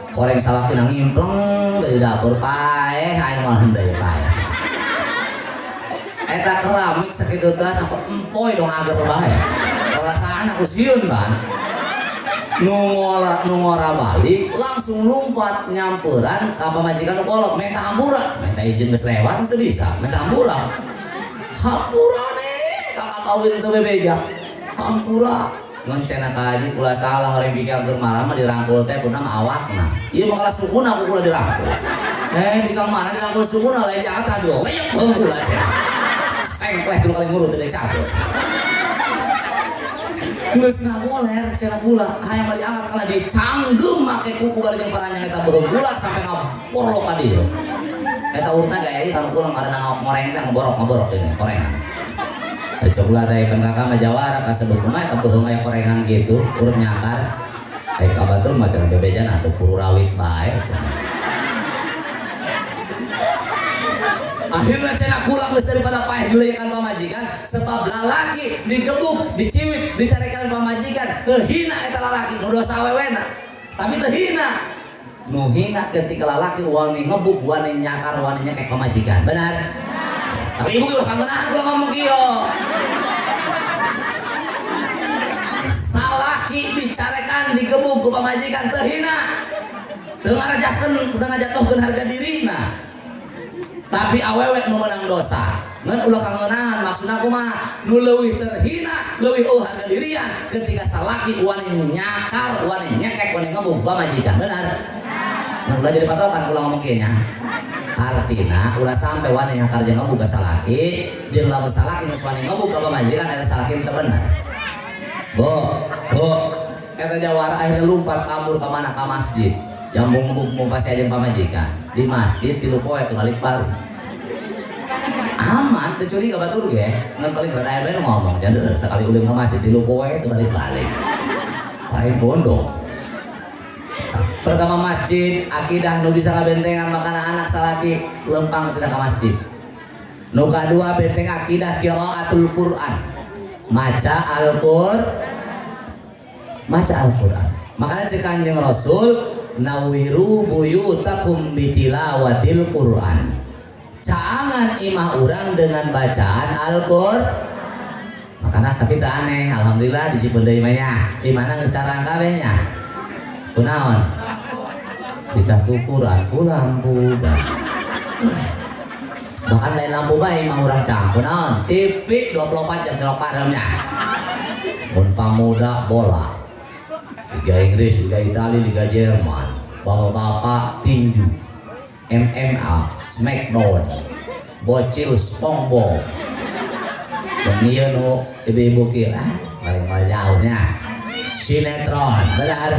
Koreng salaki nang ngimpleng dari dapur paeh aing mah deui paeh. Eta keramik sakitu teh sampai empoy dong agar bae. Perasaan aku sieun ban. Nu ngora balik langsung lompat nyamperan ka pamajikan nu kolot minta hampura, minta izin geus lewat geus teu bisa, minta hampura. Hampura nih kakak kawin teu bebeja. Hampura. Ngan cenah ka haji kula salah orang pikir keur marah mah dirangkul teh kuna mah awakna. Ieu mah kalah sukuna ku kula dirangkul. Eh bikang marah dirangkul sukuna lain diangkat aduh leyep kula cenah. Sengkleh dulu kali ngurut teh catur. Geus ngagoler cenah kula, hayang mah diangkat kalah dicanggeum make kuku bari jeung paranyang eta beuheung kula sampai ngaporlok ka dieu. Eta urutna gaya ieu kanu kula karena ngoreng teh ngeborok-ngeborok deui korengan. Cok kula teh pan kakak mah jawara kasebut kumaha eta beuheung aya korengan gitu, urut nyakar. Ai ka batur mah cenah bebejana atuh pururawit bae cenah. Akhirnya cenah pulang geus daripada paeh dileunyekan pamajikan sebab lalaki digebuk, diciwit, dicarekan pamajikan, teu hina eta lalaki nu dosa awewena. Tapi teu hina. Nu hina ketika lalaki wani ngebuk, wani nyakar, wani nyekek pamajikan. Benar? Tapi ibu ulah kangenahan kula ngomong kieu. Salaki dicarekan, digebuk ku pamajikan teu hina. Teu ngarajakeun, teu ngajatuhkeun harga dirina. Tapi awewe nu meunang dosa. Ngan ulah kangenahan maksudna kumaha? Nu leuwih terhina, leuwih eueuh harga dirian ketika salaki wani nyakar, wani nyekek, wani ngebuk pamajikan. Benar? Ngan ulah jadi patokan ulah ngomong kieu nya. Artina ulah sampai wani nyakar jeung ngebuk ka salaki, jeung lamun salaki geus wani ngebuk ka pamajikan eta salaki teu bener. Bo, bo, eta jawara akhirnya lompat kabur ka mana? Ka masjid. Jambung ngebuk mau pasti aja pamajikan. Di masjid tilu poe teu balik-balik. Aman, teu curiga batur ge. Ngan paling rada aya bae nu ngomong, jadi sekali ulin ka masjid tilu poe teu balik-balik. Lain bondo. Pertama masjid, akidah nu bisa ngabentengan makana anak salaki lempang tidak ke masjid. Nu kadua benteng akidah qiraatul Quran. Maca Al-Qur'an. Maca Al-Qur'an. Makanya cek Kanjeng Rasul nawiru buyutakum bitilawatil Quran. Caangan imah urang dengan bacaan Al-Qur'an. Makanya tapi tak aneh, alhamdulillah di Cipeundeuy mah nya. Di mana geus carang kabeh nya? Kunaon? Kita kukuran ku lampu bae. Bahkan lain lampu bae mah urang cang kunaon? TV 24 jam celok paremnya. Mun pamuda bola. Liga Inggris, Liga Italia, Liga Jerman. Bapak-bapak tinju, MMA, Smackdown, bocil SpongeBob. Dan ieu nu ibu-ibu kieu ah paling mah jauhnya. Sinetron, benar.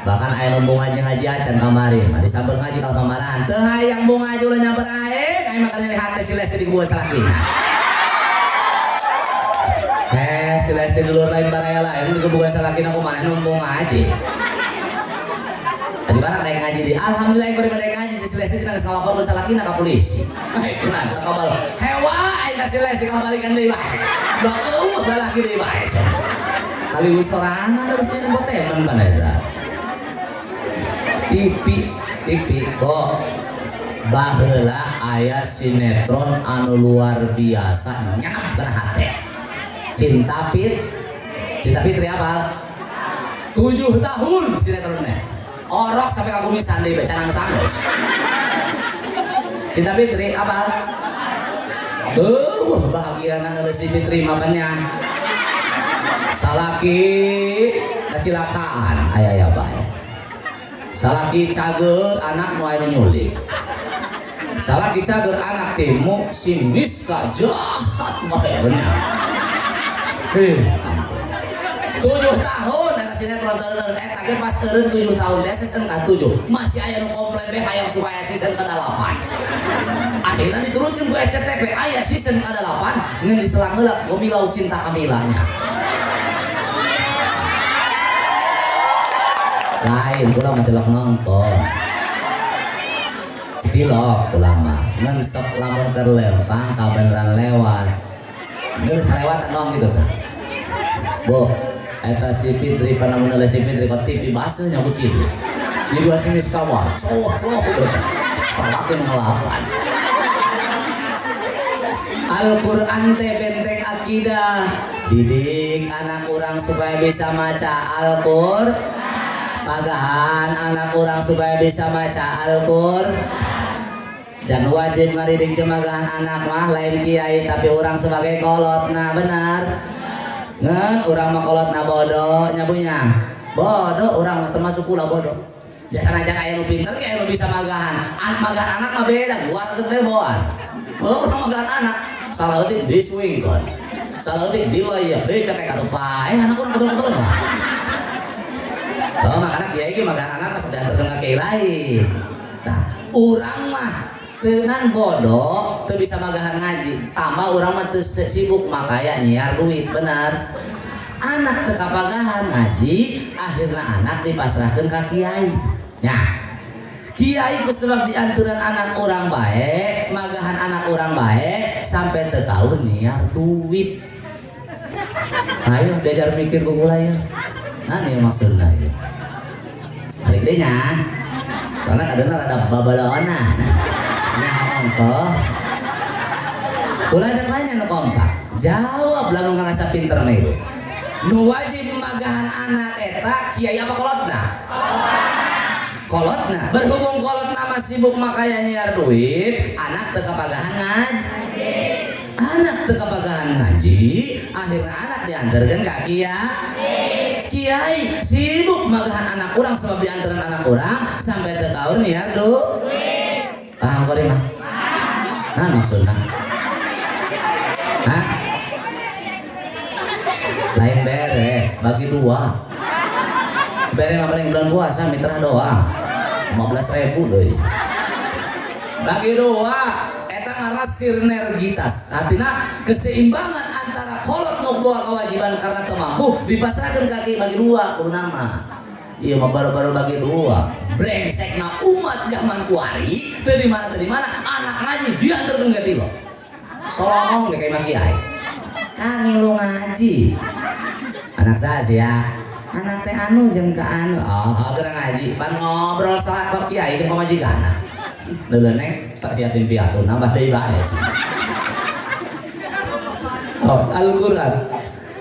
Bahkan aya nu ngaji ngaji acan kamari, mah disamber ngaji ka pamarahan. Teu hayang mau ngaji ulah nyamper aing, aing mah nyeri hate si Lesti dibuat salakina. Si Lesti dulur lain baraya lain digebukan salakina kumaha nu mau ngaji. Tadi barang naik ngaji di, alhamdulillah yang beri naik ngaji si Lesti cenah geus ngalaporkeun salakina ka polisi. Baik, kunaon teu kabal. Hewa aing ka si Lesti kabalikan deui bae. Da eueuh lalaki deui bae. Kali sorangan terus ini botemen mana eta. TV TV kok baheula aya sinetron anu luar biasa nyap kana hate. Cinta Fitri apal? 7 tahun sinetronnya. Orok sampai kakumisan deui baca nang sanggeus. Cinta Fitri apal? Beuh bahagiana geus si Fitri mapannya. Salaki kecelakaan aya aya bae. Salaki cager anak nu aya nyulik. Salaki cager anak timu si Miska jahat bae bener. 7 tahun eta sinetron teureun eta ge pas teureun 7 tahun teh season ka-7 masih aya nu komplain teh hayang supaya season ka-8. Akhirnya diturunkeun ku SCTV aya season ka-8 ngeun diselang heula Gomilau Cinta Kamilanya. Lain kula mah celok nonton. Tilok kula mah ngan sok lamun keur lempang kabeneran lewat. Geus lewat doang gitu tah. Bu, eta si Fitri pernah menulis si Fitri kok TV baseuh nya ku ciri. Di dua sini sekawan, cowok cowok salaki nu ngelawan. Al-Qur'an teh benteng akidah. Didik anak urang supaya bisa maca Al-Qur'an. Pagahan anak urang supaya bisa maca Al-Qur'an. Jangan wajib ngaridik jemagahan anak mah lain kiai tapi orang sebagai kolot nah benar. Ngan urang mah kolot nah bodoh nyabunya. Bodoh urang mah termasuk pula bodoh. Jangan ajak aya nu pinter ge aya nu bisa magahan. Magahan anak mah beda, gua teu beboan. Oh, urang magahan anak salah eutik disuingkeun. Salah eutik dilayep, dicekek atuh paeh anak urang betul-betul mah. Oh, makanya kiai ge magahan anak mah sudah terkenal kiai lain. Nah, urang mah tenan bodoh teu bisa magahan ngaji tambah urang mah teu sibuk makaya nyiar duit benar. Anak teu kapagahan ngaji, akhirna anak dipasrahkeun ka kiai. Nya. Kiai ku sebab dianturan anak urang bae, magahan anak urang bae sampai teu kaur nyiar duit. Ayo diajar mikir ku kula ya. Nah, nih maksudna ya. Balik deui nya. Soalnya kadang rada babalaona. Nya ongkoh. Kula ada nanya nu kompak. Jawab lamun ngerasa pinter nih ibu. Nu wajib magahan anak eta kiai apa kolotna? Kolotna. Berhubung kolotna mah sibuk makanya nyiar duit, anak teu kapagahan ngaji. Anak teu kapagahan ngaji, akhirnya anak diantarkan ka kiai. Kiai sibuk magahan anak urang sebab diantaran anak urang sampai teu kaur nyiar duit. Paham kori mah? Nah maksudna. Hah? Lain bere, bagi dua. Bere mah paling bulan puasa mitra doang. 15.000 deui. Bagi dua, eta ngaranna sinergitas. Artinya keseimbangan antara kolot nu boga kewajiban karena teu mampu dipasrahkeun ka kiai bagi dua kudu nama. Iya mah baru-baru bagi dua. Brengsek na umat zaman kuari, teu di mana teu di mana anak ngaji diantarkeun ka tilu. Solongong ge kayak kiai. Kang lu ngaji. Anak saya sih ya. Anak teh anu jeung ka anu. Oh, geura ngaji. Pan ngobrol salat bab kiai jeung pamajikanna. Leuleun neng yatim piatu nambah deui bae. Oh, Al-Qur'an.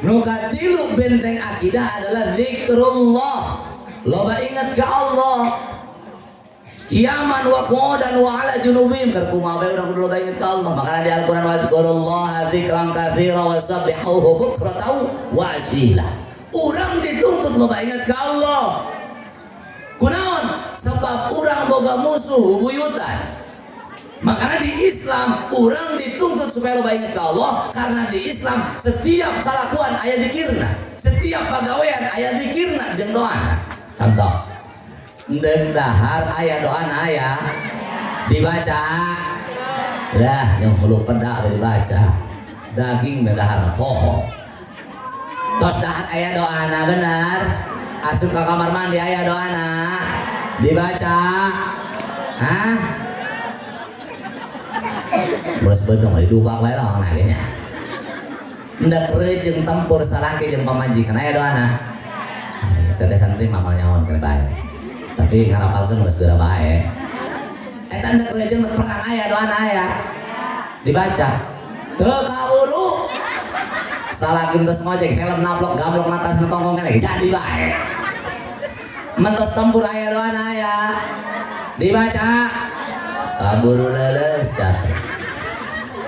Nu katilu benteng akidah adalah zikrullah. Loba ingat ke Allah. Qiyaman wa qu'udan wa ala junubihim keur kumaha bae urang kudu loba ingat ka Allah. Makanya di Al-Qur'an wadhkurullaha dzikran katsira wa sabbihuhu bukratan wa asila. Urang dituntut loba ingat ka Allah. Kunaon? Sebab urang boga musuh bubuyutan. Makanya di Islam urang dituntut supaya loba ingat ka Allah karena di Islam setiap kalakuan aya zikirna, setiap pagawean aya zikirna jeung doana. Contoh, ndek dahar aya doana aya dibaca. Lah, yang perlu pedak dibaca. Daging dahar poho. Tos dahar aya doana benar. Asup ke kamar mandi aya doana dibaca. Hah? Beres betul mah didupak wae lah orang nya. Hendak rejeung tempur salaki jeung pamajikan aya doana. Teteh santri mamal nyaon kena bae. Tapi ngarapalkeun geus geura bae. Eta hendak rejeung perang aya doana aya. Dibaca. Teu kaburu. Salaki geus ngojek helm naplok gamlok natas tongkong keneh jadi bae. Mentos tempur aya doana aya. Dibaca. Kaburu leuleus.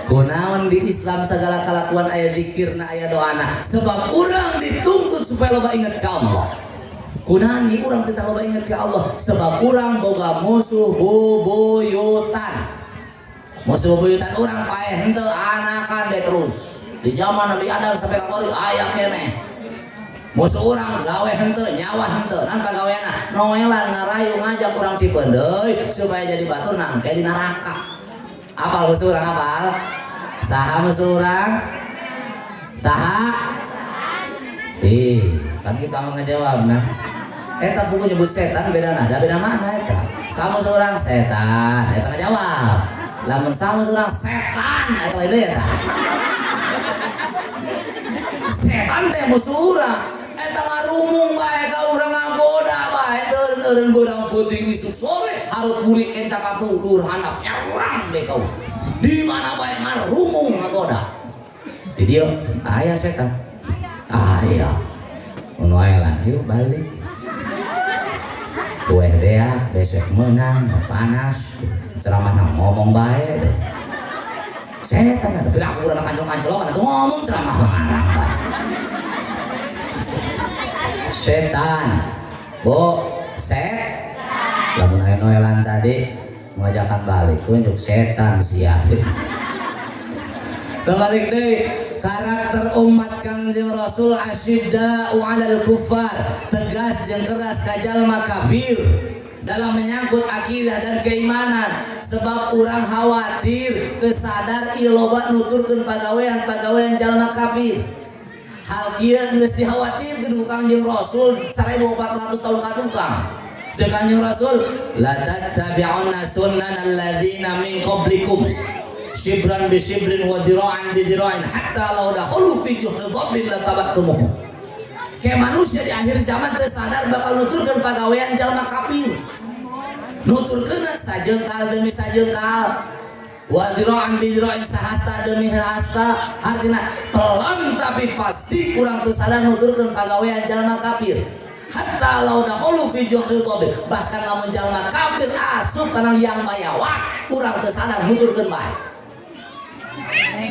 Kunaon di Islam segala kalakuan aya zikirna aya doana sebab urang dituntut supaya loba ingat ka Allah. Kunaon ieu urang teu loba ingat ka Allah sebab urang boga musuh bubuyutan. Musuh bubuyutan urang paeh henteu anakan deh terus. Di zaman Nabi Adam sampai ka kamari aya keneh. Musuh urang gawe henteu nyawa henteu nan pagaweana noelan ngarayu ngajak urang Cipeundeuy supaya jadi batur nangke di neraka. Apal musuh urang apal? Saha musuh urang? Saha? Ih, kan kita mau ngejawab nah. Eta buku nyebut setan beda nada beda makna eta. Sama musuh urang setan, eta ngejawab. Lamun sama musuh urang setan, eta lain deui eta. Setan teh musuh urang. Eta ngarumung bae ka urang ngagoda bae eureun beurang peuting isuk sore harut buri kenca katudur handap nyerang deh kau. Di mana bae ngarumung ngagoda. Di dieu aya setan. Aya. Ngono ae lah, yuk balik. Kue dea besek menang panas ceramah ngomong bae deh. Setan ada beraku urang kancol-kancolok atuh ngomong ceramah ngarang bae. Setan. Bu, set. Lamun aya noelan tadi ngajakan balik tunjuk setan sia. Terbalik deui karakter umat Kangjeng Rasul asyidda'u 'alal kufar, tegas jeung keras ka jalma kafir dalam menyangkut akidah dan keimanan sebab urang khawatir teu sadar ieu loba nuturkeun pagawean-pagawean jalma kafir. Hal kieu geus dikhawatirkeun ku Kangjeng Rasul 1400 tahun ka tukang. Jeung Kangjeng Rasul la tattabi'unna sunnanal ladzina min qablikum shibran bi shibrin wa dira'an bi dira'in hatta law dakhalu fi juhri dhabbin latabattumuhum. Kayak manusia di akhir zaman teu sadar bakal nuturkeun pagawean jalma kafir. Nuturkeun sajengkal demi sajengkal, wa dira'an bi dira'in sahasta demi sahasta, artina pelan tapi pasti kurang teu sadar nuturkeun pagawean jalma kafir. Hatta law dakhalu fi juhri dhabbin, bahkan lamun jalma kafir asup kana liang bayawak urang teu sadar nuturkeun bae.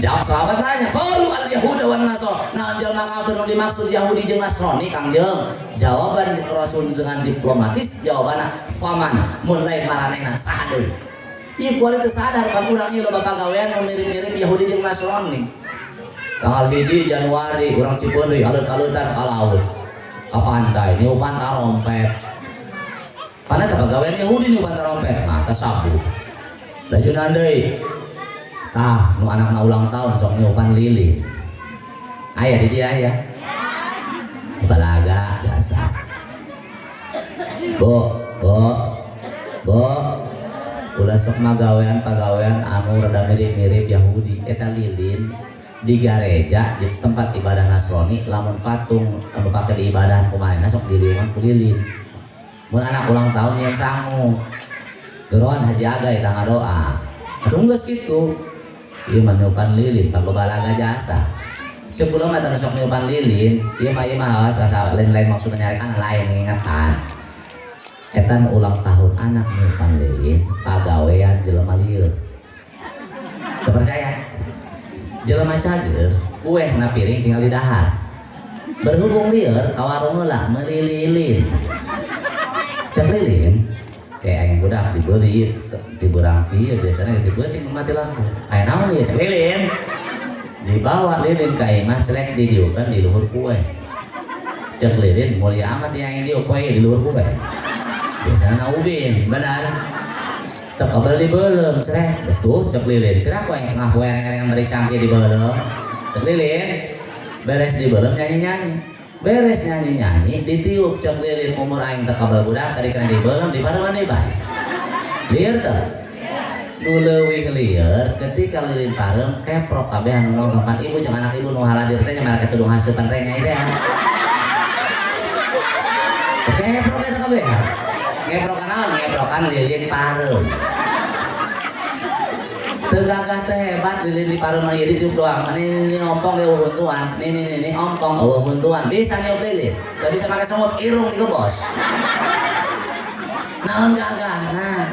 Jawab sahabat nanya, qalu al yahuda wan nasara. Nah, jalma kafir nu dimaksud Yahudi jeung Nasrani Kangjeng? Jawaban Rasul dengan diplomatis jawabanna faman, mun lain maranehna saha deui? Ieu kuari teu sadar pan urang ieu loba pagawean nu mirip-mirip Yahudi jeung Nasrani. Tanggal 1 Januari urang Cipeundeuy alut-alutan ka laut, ka pantai niupan tarompet. Pana teh pagawean Yahudi niupan tarompet, mah sabu. Lajunan deui. Tah, nu anakna ulang tahun sok niupan lilin. Aya di dia aya. Balaga biasa. Bo, bo, bo. Ulah sok magawean pagawean anu rada mirip-mirip Yahudi. Eta lilin di gareja di tempat ibadah Nasrani lamun patung anu pake di ibadahan kumaha sok diliungan ku lilin. Mun anak ulang tahun yang sangu. Geroan Haji Agay tangga doa. Atuh geus kitu. Ieu mah niupan lilin tanggo balaga jasa. Ceuk kula mah teu sok niupan lilin, ieu mah awas asa lain-lain maksudna nyarekan lain ngingetan. Eta nu ulang tahun anak niupan lilin, pagawean jelema lieur. Teu percaya? Jelema cager, kueh na piring tinggal di dahar. Berhubung lieur ka warung heula meuli lilin. Cek lilin, kayak aing budak dibeli di berang kieu biasanya dibeli mati lampu. Aya naon ieu cek lilin? Dibawa lilin ka imah celek didiukeun di luhur kue. Cek lilin mulia amat yang diuk kue di luhur kue. Biasanya na ubin, benar. Teu kabel dibeuleum celek, betul cek lilin. Kenapa yang tengah kue reng-rengan beri cangkir dibeuleum? Cek lilin beres dibeuleum nyanyi-nyanyi. Beres nyanyi-nyanyi ditiup cek lilin umur aing teu kabel budak tadi kena dibeuleum di pareman deui bae. Lieur teu? Nu leuwih lieur ketika lilin pareum keprok kabeh anu nonton pan ibu jeung anak ibu nu haladir teh nya make tudung haseupan rengnya teh. Keprok eta kabeh. Ngeprokan naon? Ngeprokan lilin pareum. Teu gagah teh hebat lilin di pareum mah ieu ditiup doang. Ini ini ompong ge eueuh huntuan. Ini ini ini ompong eueuh huntuan. Bisa niup lilin. Teu bisa make semut irung digebos. Naon gagah? Nah,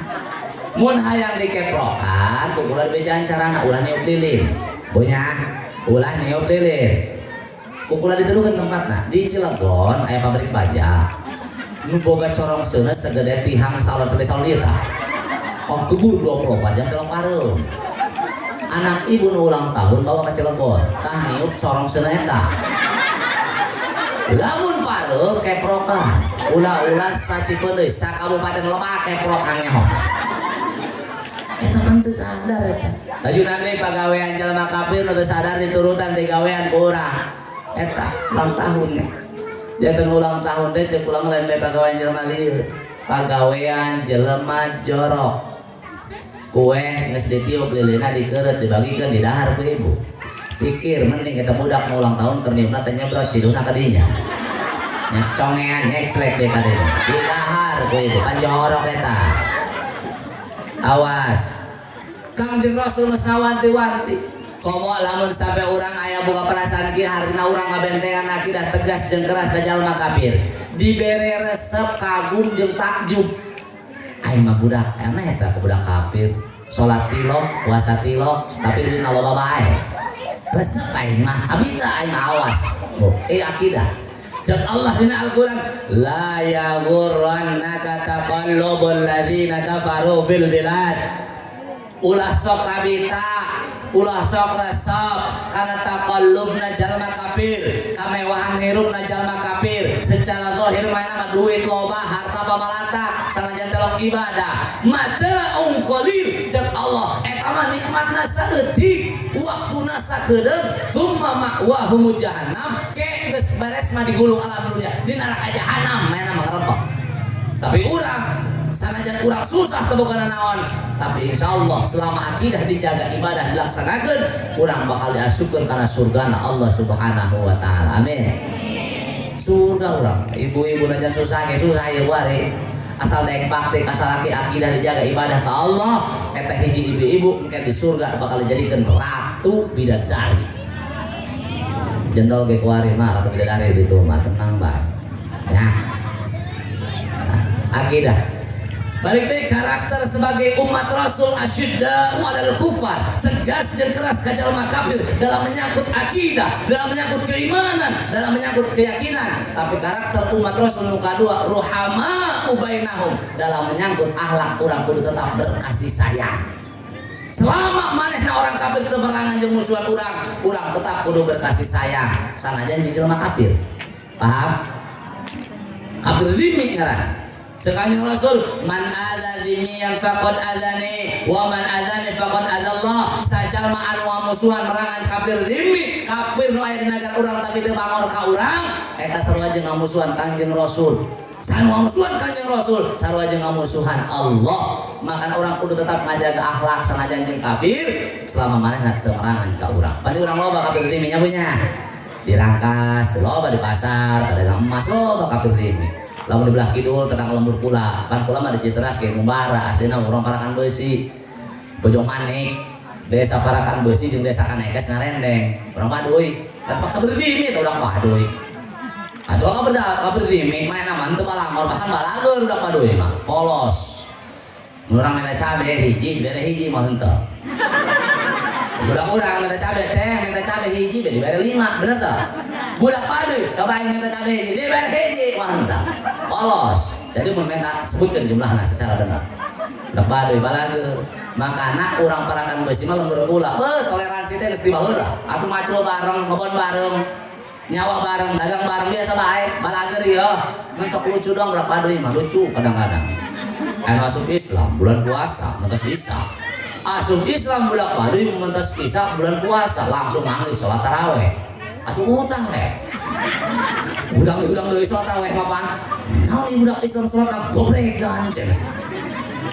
mun hayang dikeprokan ku kula dibejaan carana ulah niup lilin. Bonya ulah niup lilin. Ku kula dituduhkeun tempatna di Cilegon aya pabrik baja. Nu boga corong seuneu segede tihang salon segede salon ieu tah. Oh kebur 24 jam tolong pareum. Anak ibu nu ulang tahun bawa ke Cilegon, tah niup corong seuneu eta. Lamun pareum keprokan, ulah-ulah sa Cipeundeuy sa kabupaten Lebak keprokan nyaho. Eta pan teu sadar eta. Lajunan deui pagawean jelema kafir nu teu sadar diturutan digawean ku urang. Eta ulang tahunnya. Janten ulang tahun teh ceuk ulang lain pagawean jelema lieur. Pagawean jelema jorok. Kue geus ditiup lilinna dikeureut dibagikeun di dahar ku ibu. Pikir mending eta budak nu ulang tahun keur niupna teh nyebrot ciduhna ka dinya. Nya congean nyekslek deui ka dinya. Di dahar ku ibu pan jorok eta. Awas. Kangjeng Rasul geus ngawanti-wanti. Komo lamun sampai urang aya boga perasaan kieu hartina urang ngabentengan akidah tegas jeung keras ka jalma kafir. Dibere resep kagum jeung takjub. Aing mah budak aneh eta ke budak kafir. Salat tilok, puasa tilok, tapi duitna loba bae. Resep aing mah, abita aing mah awas. Oh, akidah. Cek Allah dina Al-Qur'an, la yaghurrannaka taqallubul ladzina kafaru fil bilad. Ulah sok kabita, ulah sok resep karena taqallubna jalma kafir, kamewahan hirupna jalma kafir. Secara zahir mana mah duit loba, harta pamalata, sanajan telok ibadah. Mata qalil cek Allah, eta mah nikmatna saeutik, waktuna sakedeung, tsumma ma'wahum jahannam, ke geus beres mah digulung alam dunia di neraka jahanam manehna mah ngerempok. Tapi urang sanajan urang susah teu boga naon, tapi insyaallah selama akidah dijaga, ibadah dilaksanakeun, urang bakal diasupkeun kana surgana Allah Subhanahu wa taala. Amin. Surga urang, ibu-ibu najan susah ge susah ieu wari. Asal daek bakti ka salaki, akidah dijaga, ibadah ka Allah, eta hiji ibu-ibu engke di surga bakal dijadikeun ratu bidadari. Jendol ge kuari mah ratu bidadari ditu mah tenang bae. Ya. Nah, akidah. Balik deui karakter sebagai umat Rasul asyidda 'alal kufar, tegas jeung keras ka jalma kafir dalam menyangkut akidah, dalam menyangkut keimanan, dalam menyangkut keyakinan. Tapi karakter umat Rasul nu kadua ruhama ubainahum, dalam menyangkut akhlak urang kudu tetap berkasih sayang. Selama manehna orang kafir teu merangan jeung musuhan urang, urang tetap kudu berkasih sayang sanajan jeung jelema kafir. Paham? Kafir zimmi ngaranna. Sekali Rasul, man adza zimmiyan faqad adzani wa man adzani faqad adzallah. Sajalma anu musuhan merangan kafir zimmi, kafir nu aya di nagara urang tapi teu bangor ka urang, eta sarua jeung ngamusuhan Kangjeng Rasul. Sarua musuhan Kangjeng Rasul, sarua jeung ngamusuhan Allah. Maka urang kudu tetap ngajaga akhlak sanajan jeung kafir selama manehna teu merangan ka urang. Padi urang loba kafir zimmi nya punya. Di Rangkas, loba di pasar, pedagang emas loba kafir zimmi. Lamun di belah kidul tentang lembur kula, pan kula mah di Citeras kayak Mumbara, aslina urang Parakan Besi, Bojong Manik, desa Parakan Besi jeung desa Kanekes ngarendeng, urang Baduy, tetep kafir zimmi teh urang Baduy. Atuh kafir zimmi main mah teu balangor bahkan balager budak Baduy mah, polos. Mun urang minta cabe hiji, bere hiji mah henteu. Budak urang minta cabe teh, minta cabe hiji dibere 5, bener teu? Budak Baduy coba aing minta cabe hiji, dibere hiji mah henteu. Polos. Jadi mun minta sebutkeun jumlahna secara benar. Budak Baduy balager. Makana urang Parakan Besi mah lembur kula. Beuh, toleransi teh geus dibaheula. Atuh macul bareng, ngebon bareng, nyawa bareng, dagang bareng biasa bae, balager ieu. Mun sok lucu dong budak Baduy mah, lucu kadang-kadang. Anu asup Islam bulan puasa, mentas bisa. Asup Islam budak Baduy mentas bisa bulan puasa, langsung manggil sholat taraweh. Atuh utang teh. Udang deui sholat taraweh mah pan. Naon ieu budak Islam sholat taraweh gobregan cenah.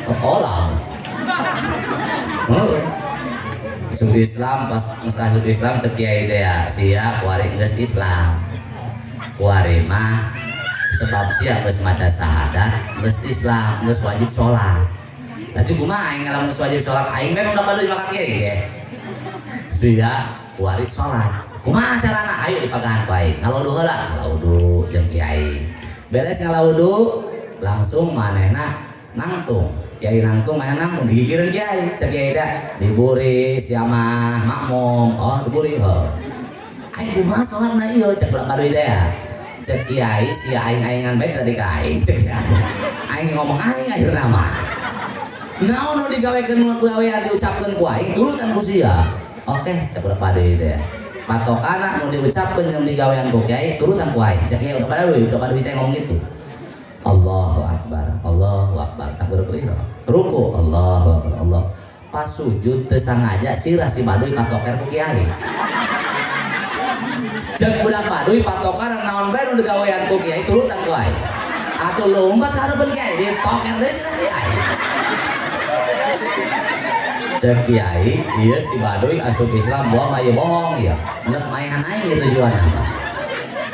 Ke kolam. Oh. Asup Islam pas geus asup Islam cek kiai teh ya, sia kuari geus Islam. Kuari mah sebab sia geus maca syahadat, geus Islam, geus wajib sholat. Laju kumaha aing lamun geus wajib sholat, aing memang udah baduy maka kiai ge. Sia kuari sholat. Kumaha carana? Ayo dipagahan ku aing. Ngalaudu heula, ngalaudu jeung kiai. Beres ngalaudu, langsung manehna nangtung. Kiai nangtung, manehna nangtung digigireun kiai. Cek kiai da diburi sia mah makmum. Oh, diburi heuh. Aing kumaha sholatna ieu cek budak baduy teh ya. Cek kiai sia aing-aingan bae tadi ka aing cek kiai. Aing ngomong aing akhirna mah. Naon nu digawekeun nu gawean diucapkeun ku aing turutan ku sia. Oke, cek budak baduy teh. Patokana nu diucapkeun jeung digawean ku kiai turutan ku aing. Cek kiai udah baduy teh ngomong gitu. Allahu akbar, Allahu akbar, takbiratul ihram. Ruku, Allahu akbar, Allah. Pas sujud teu sangaja sirah si baduy katoker ku kiai. Cek budak baduy patokan naon bae nu digawean ku kiai turutan ku aing. Atuh lompat ka hareupeun kiai ditoker deui sirah kiai. Cek kiai, ieu si baduy asup Islam bohong mah ieu bohong ieu. Nek maehan aing ieu tujuanna mah.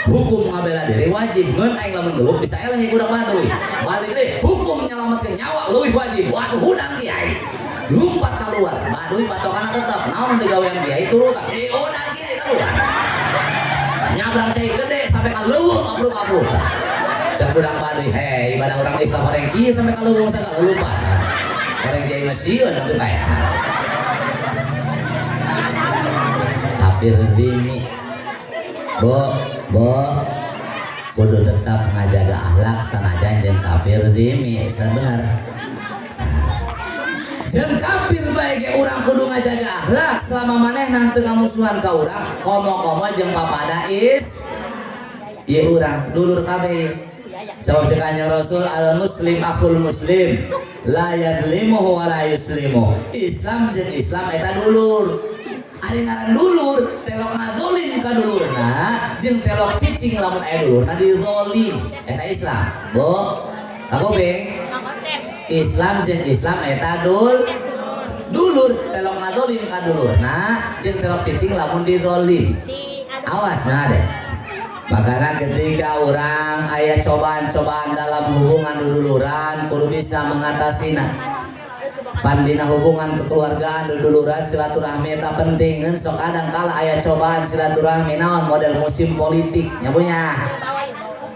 Hukum ngabela diri wajib, ngeun aing lamun geluh bisa eleh budak baduy. Balik deui, hukum nyalametkeun nyawa leuwih wajib. Waduh hudang kiai. Lompat keluar, baduy patokanna tetep naon digawean kiai turutan. Hudang kiai keluar. Nyabrang cai gede sampai ka leuweung kapruk-kapruk. Cek budak baduy, hei ibadah orang Islam orang kieu sampai ka leuweung sagala lupa. Orang kiai mah sieun atuh kaya. Kafir dimi. Bo, bo, kudu tetap ngajaga akhlak sanajan jeung kafir dimi, bener. Jeung kafir bae ge urang kudu ngajaga akhlak selama manehna teu ngamusuhan ka urang, komo-komo jeung papada is ieu urang dulur kabeh. Sebab cek Kanjeng Rasul al muslim akhul muslim la yadlimuhu wa la yuslimu. Islam jeung Islam eta dulur. Ari ngaran dulur telok ngazolim ka dulurna jeung telok cicing cicing lamun aya dulurna dizolim. Eta Islam. Bu, kakuping. Islam jeung Islam eta dulur telok ngadolim ka dulurna jeung telok cicing lamun dizolim. Awas nah deh. Makanya ketika orang aya cobaan-cobaan dalam hubungan duduluran kudu bisa mengatasina. Pandina hubungan kekeluargaan duduluran silaturahmi eta penting ngan sok kadang kala aya cobaan silaturahmi naon model musim politik nya punya.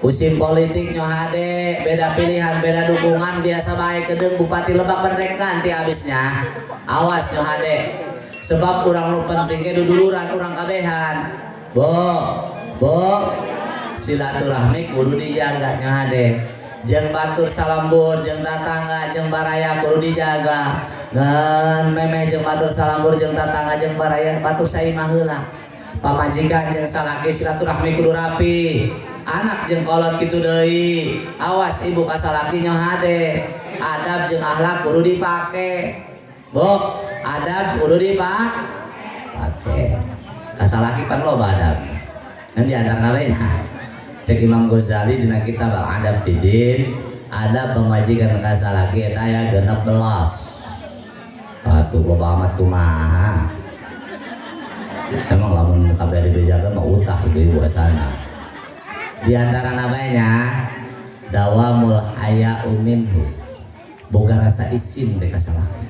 Musim politik nyo hade beda pilihan beda dukungan biasa bae kedeung Bupati Lebak mereka nanti habisnya. Awas nyo hade. Sebab urang nu penting ge duduluran urang kabehan. Bo, bo silaturahmi kudu dijaga nyo hade. Jeung batur salambur, jeung tatangga, jeung baraya kudu dijaga. Ngan memeh jeung batur salambur, jeung tatangga, jeung baraya batur saimah heula. Pamajikan jeung salaki silaturahmi kudu rapi. Anak jeung kolot kitu deui. Awas ibu ka salaki nyo hade. Adab jeung akhlak kudu dipake. Bo, adab kudu dipake. Ka salaki pan loba adab. Ngan di antara we nya. Cek Imam Ghazali dina kitab Al-Adab Fidin, adab pemajikan ka salaki eta aya 16. Atuh loba amat kumaha. Emang lamun kabeh dibejakeun mah utah itu ibu asana. Di antara namanya dawamul haya'u minhu. Boga rasa isin teh ka salaki.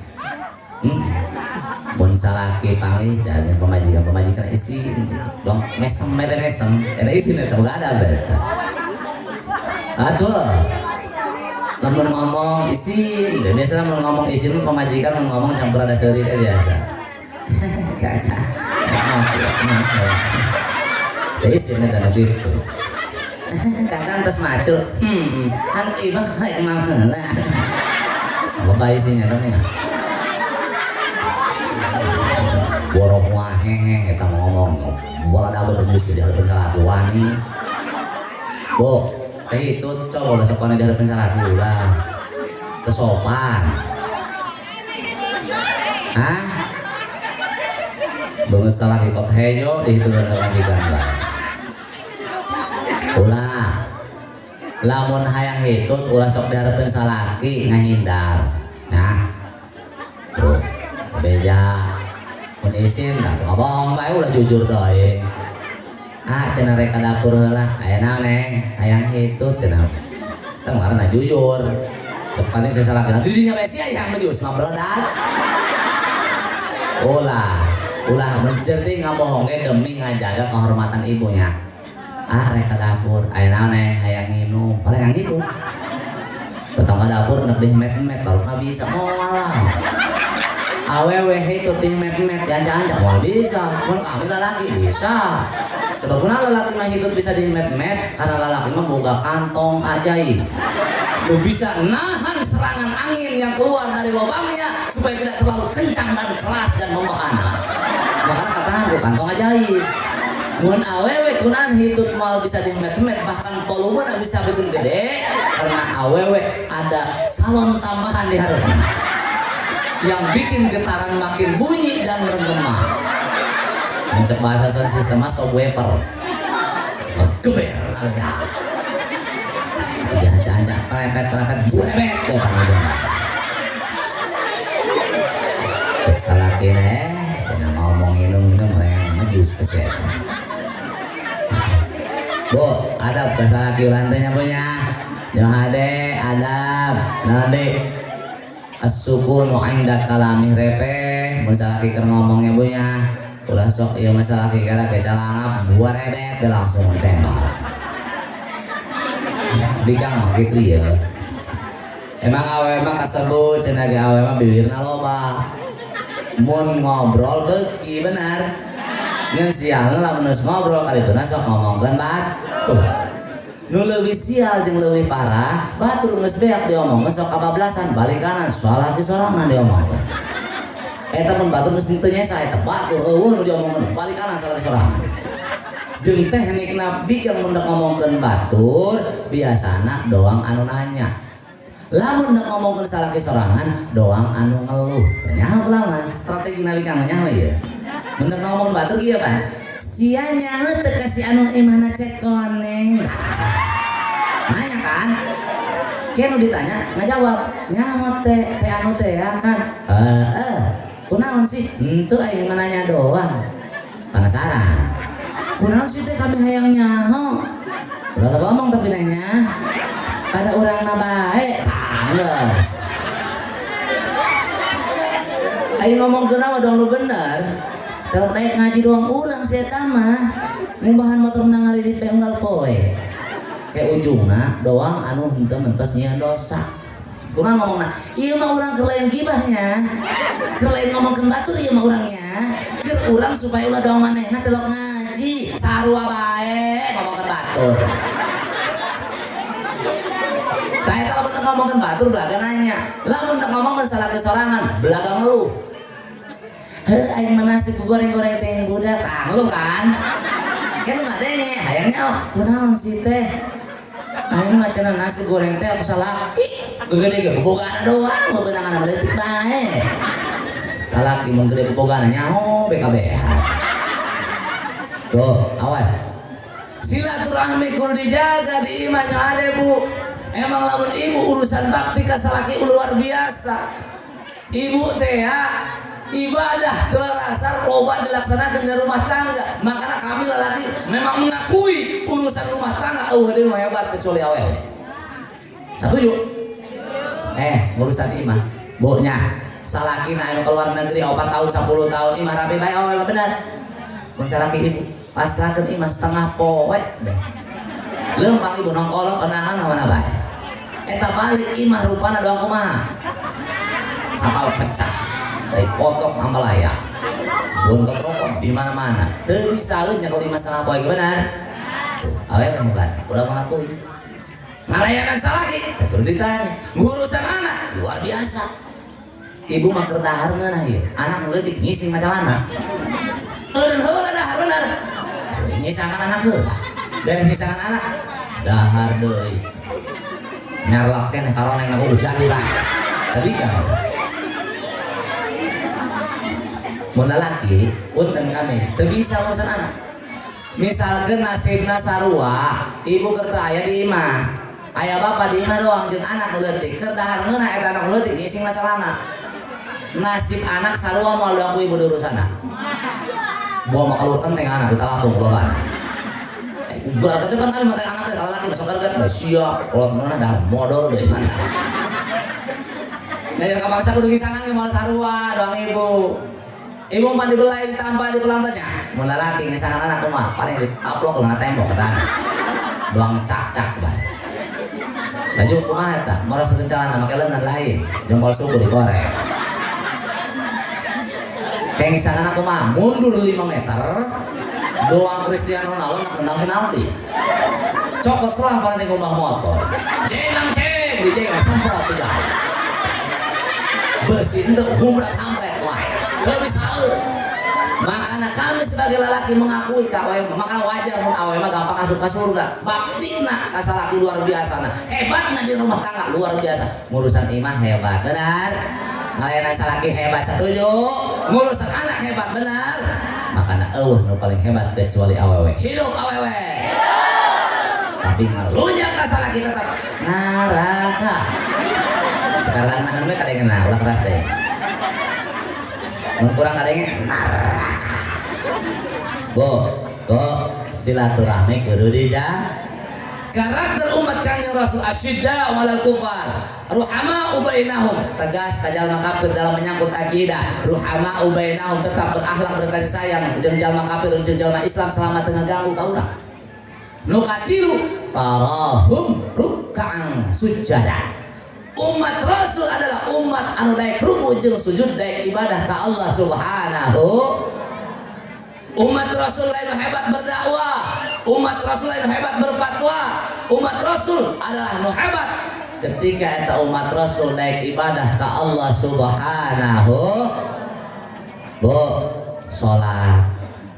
Mun salaki panggih dan pemajikan isin dong mesem eta mesem eta isin eta boga adab eta. Atuh lamun ngomong isin, biasa lamun ngomong isin pemajikan mun ngomong campur ada seuri teh biasa. Kakak. Teh isin eta nu kitu. Kakak terus macu. Kan ibah rek mah heula. Loba isinya teh nya. Borok wahehe eta ngomong bola double geus di hareupeun salaki wani. Bu, teh itu coba ulah sok di hareupeun salaki ulah. Kesopan. Hah? Banget salaki kot hejo dihitungan pamajikan bae. Ulah. Lamun hayang hitut ulah sok di hareupeun salaki ngahindar. Nah. Tuh, beja. Mun isin tah ngomong bae ulah jujur teuing. Ah cenah rek ka dapur heula, aya naon neng? Hayang hitut cenah. Tah ngaranna jujur. Cepatnya saya salah di dinya bae sia yang mejus mah beledak. Ulah, ulah menjerti ngabohongke demi ngajaga kehormatan ibunya. Ah rek ka dapur, aya naon neng? Hayang nginum, hayang hitut. Datang ka dapur nek dihemet-hemet baru bisa moal lah. Awewe itu dihemet-hemet jangan-jangan moal bisa. Mun kami lalaki bisa. Sebab kuna lalaki mah hitut bisa dihemet-hemet karena lalaki mah boga kantong ajaib. Lu bisa nahan serangan angin yang keluar dari lubangnya supaya tidak terlalu kencang dan keras dan membahana. Makanya katahan ku kantong ajaib. Mun awewe kunan hitut moal bisa dihemet-hemet bahkan volume bisa bikin gede karena awewe ada salon tambahan di hareupeun yang bikin getaran makin bunyi dan bergema. Mencet bahasa sound system mah subwoofer. Geber aja. Jangan-jangan prepet-prepet burebet deh panggil. Cek salaki deh, jangan ngomong minum-minum mereka ngejus ke situ. Bu, adab ke salaki lantainya punya. Yang hade adab, nanti as-sukunu inda kalami repeh, mun salaki keur ngomongnya punya. Ulah sok ieu mah salaki kira ke calangap buarebet dia langsung tembak. Dikang mah kitu ieu. Emang awewe mah kasebut cenah ge awewe mah bibirna loba. Mun ngobrol beuki benar. Ngan sialna lamun geus ngobrol kalituna sok ngomongkeun batur. Nu leuwih sial jeung leuwih parah, batur geus beak diomongkeun sok kabablasan balik kanan salaki sorangan diomongkeun. Eta mun batur geus teu nyesa eta batur eueuh nu diomongkeun balik kanan salaki sorangan. Jeung teknik nabi yang mun ngomongkeun batur biasana doang anu nanya. Lamun dek ngomongkeun salaki sorangan doang anu ngeluh. Nyaho lamun strategi nabi kang nyaho ieu. Mun ngomong batur kieu kan. Sia nyaho teu ka si anu imahna cek koneng. Nanya kan? Ke nu ditanya ngajawab, nyaho teh teh anu teh ya kan. Heeh. Kunaon sih? Henteu aing mah nanya doang. Penasaran. Kunaon sih teh kami hayang nyaho. Ulah ngomong tapi nanya. Pada urangna bae, tangges. Aing ngomong kenapa dong lu bener. Kalau naik ngaji doang urang si eta mah. Ngumbahan motor menang ngaridit bae unggal poe. Kayak ujungna doang anu henteu mentos nyieun dosa. Kumaha ngomongna? Ieu mah urang keur lain gibahnya. Keur lain ngomongkeun batur ieu mah urangnya. Keur urang supaya ulah doang manehna telok ngaji. Sarua bae ngomongkeun batur. Tah eta lamun ngomongkeun batur belaga nanya. Lamun ngomongkeun salaki sorangan belaga ngeluh. Heuh aing mah nasi ku goreng-goreng teh budak tah ngeluh kan. Kan nu ngadenge hayang nyaho kunaon sih teh. Aing mah cenah nasi goreng teh aku salaki. Gegede ge bobogana doang, bebenangan leutik bae. Salaki mun gede bobogana nyaho BKB. Tuh, awas. Silaturahmi kudu dijaga di imah nya ade bu. Emang lamun ibu urusan bakti ka salaki luar biasa. Ibu teh ya ibadah terasa loba dilaksanakan di rumah tangga. Makanya kami lelaki memang mengakui urusan rumah tangga eueuh deui hebat kecuali awewe. Setuju? Urusan imah bonya salaki na anu keluar negeri 4 tahun 10 tahun imah rapi bae awewe bener. Mun salaki ibu pasrahkeun imah setengah poe deh. Leumpang ibu nongkolok kenangan mana bae. Eta balik imah rupana doang kumaha? Kapal pecah. Dari kotok ambalaya. Bontot rokok di mana-mana. Teu bisa nyekel imah setengah poe benar. Awewe hebat, ulah mengakui. Ngalayanan salaki, terus ditanya. Ngurusan anak luar biasa. Ibu mah keur dahar ngeunah ieu. Anak leutik ngising majalana. Eureun heula dahar bener. Nyisangan anak heula. Beres nyisangan anak dahar deui. Nyarlap keneh karoneng na kudu jadi lah. Tapi kan mun lalaki punten kami teu bisa urusan anak. Misalkan nasibna sarua, ibu keur teu aya di imah. Aya bapak di imah doang jeung anak nu leutik. Keur dahar ngeunah eta anak nu leutik ngising na calana. Nasib anak sarua moal doang ku ibu diurusanna. Bawa mah kaluar kenteng anak ditalapung ku bapana. Ubar kata kan kami makan anak teh kalau laki masuk kerja bae sia, kolot mana dah modal deui mana. Nah, yang kapaksa kudu ngisangan ge moal sarua doang ibu. Ibu mah dibelai ditambah dipelambatnya. Mun lalaki ngisangan anak kumaha paling ditaplok kana tembok ke tanah. Doang cak-cak bae. Laju kumaha eta? Moros celana make leungeun lain, jempol suku dikorek. Kayak ngisangan anak kumaha mundur 5 meter. Doang Cristiano Ronaldo nak tendang penalti. Cokot selang paling ngumbah motor. Jenang ceng, dijeng semprot tidak. Bersih untuk gumbrak kampret wae. Gak bisa. Makanya kami sebagai lelaki mengakui ka awewe, maka wajar mun awewe mah gampang asup ka surga. Baktina ka salaki luar biasa nah. Hebatna di rumah tangga luar biasa. Ngurusan imah hebat, benar. Ngalayanan salaki hebat, setuju. Ngurusan anak hebat, benar. Makanya eueuh nu paling hebat kecuali awewe. Hidup awewe. Tapi ngalunya ka salaki tetap neraka. Sekarang nahan we kadengena ulah keras deh. Mun kurang kadenge neraka. Bo, bo silaturahmi kudu dijaga. Karakter umat Kanjeng Rasul asyidda walal kufar, ruhama ubainahum, tegas ka jalma kafir dalam menyangkut akidah. Ruhama ubainahum tetap berakhlak berkasih sayang jeung jalma kafir jeung jalma Islam selama teu ngaganggu ka urang. Nu katilu tarahum ruk'an sujada. Umat Rasul adalah umat anu daek ruku jeung sujud daek ibadah ka Allah Subhanahu. Umat Rasul lain hebat berdakwah, umat Rasul lain hebat berfatwa, umat Rasul adalah nu hebat ketika eta umat Rasul daek ibadah ka Allah Subhanahu. Bu, salat,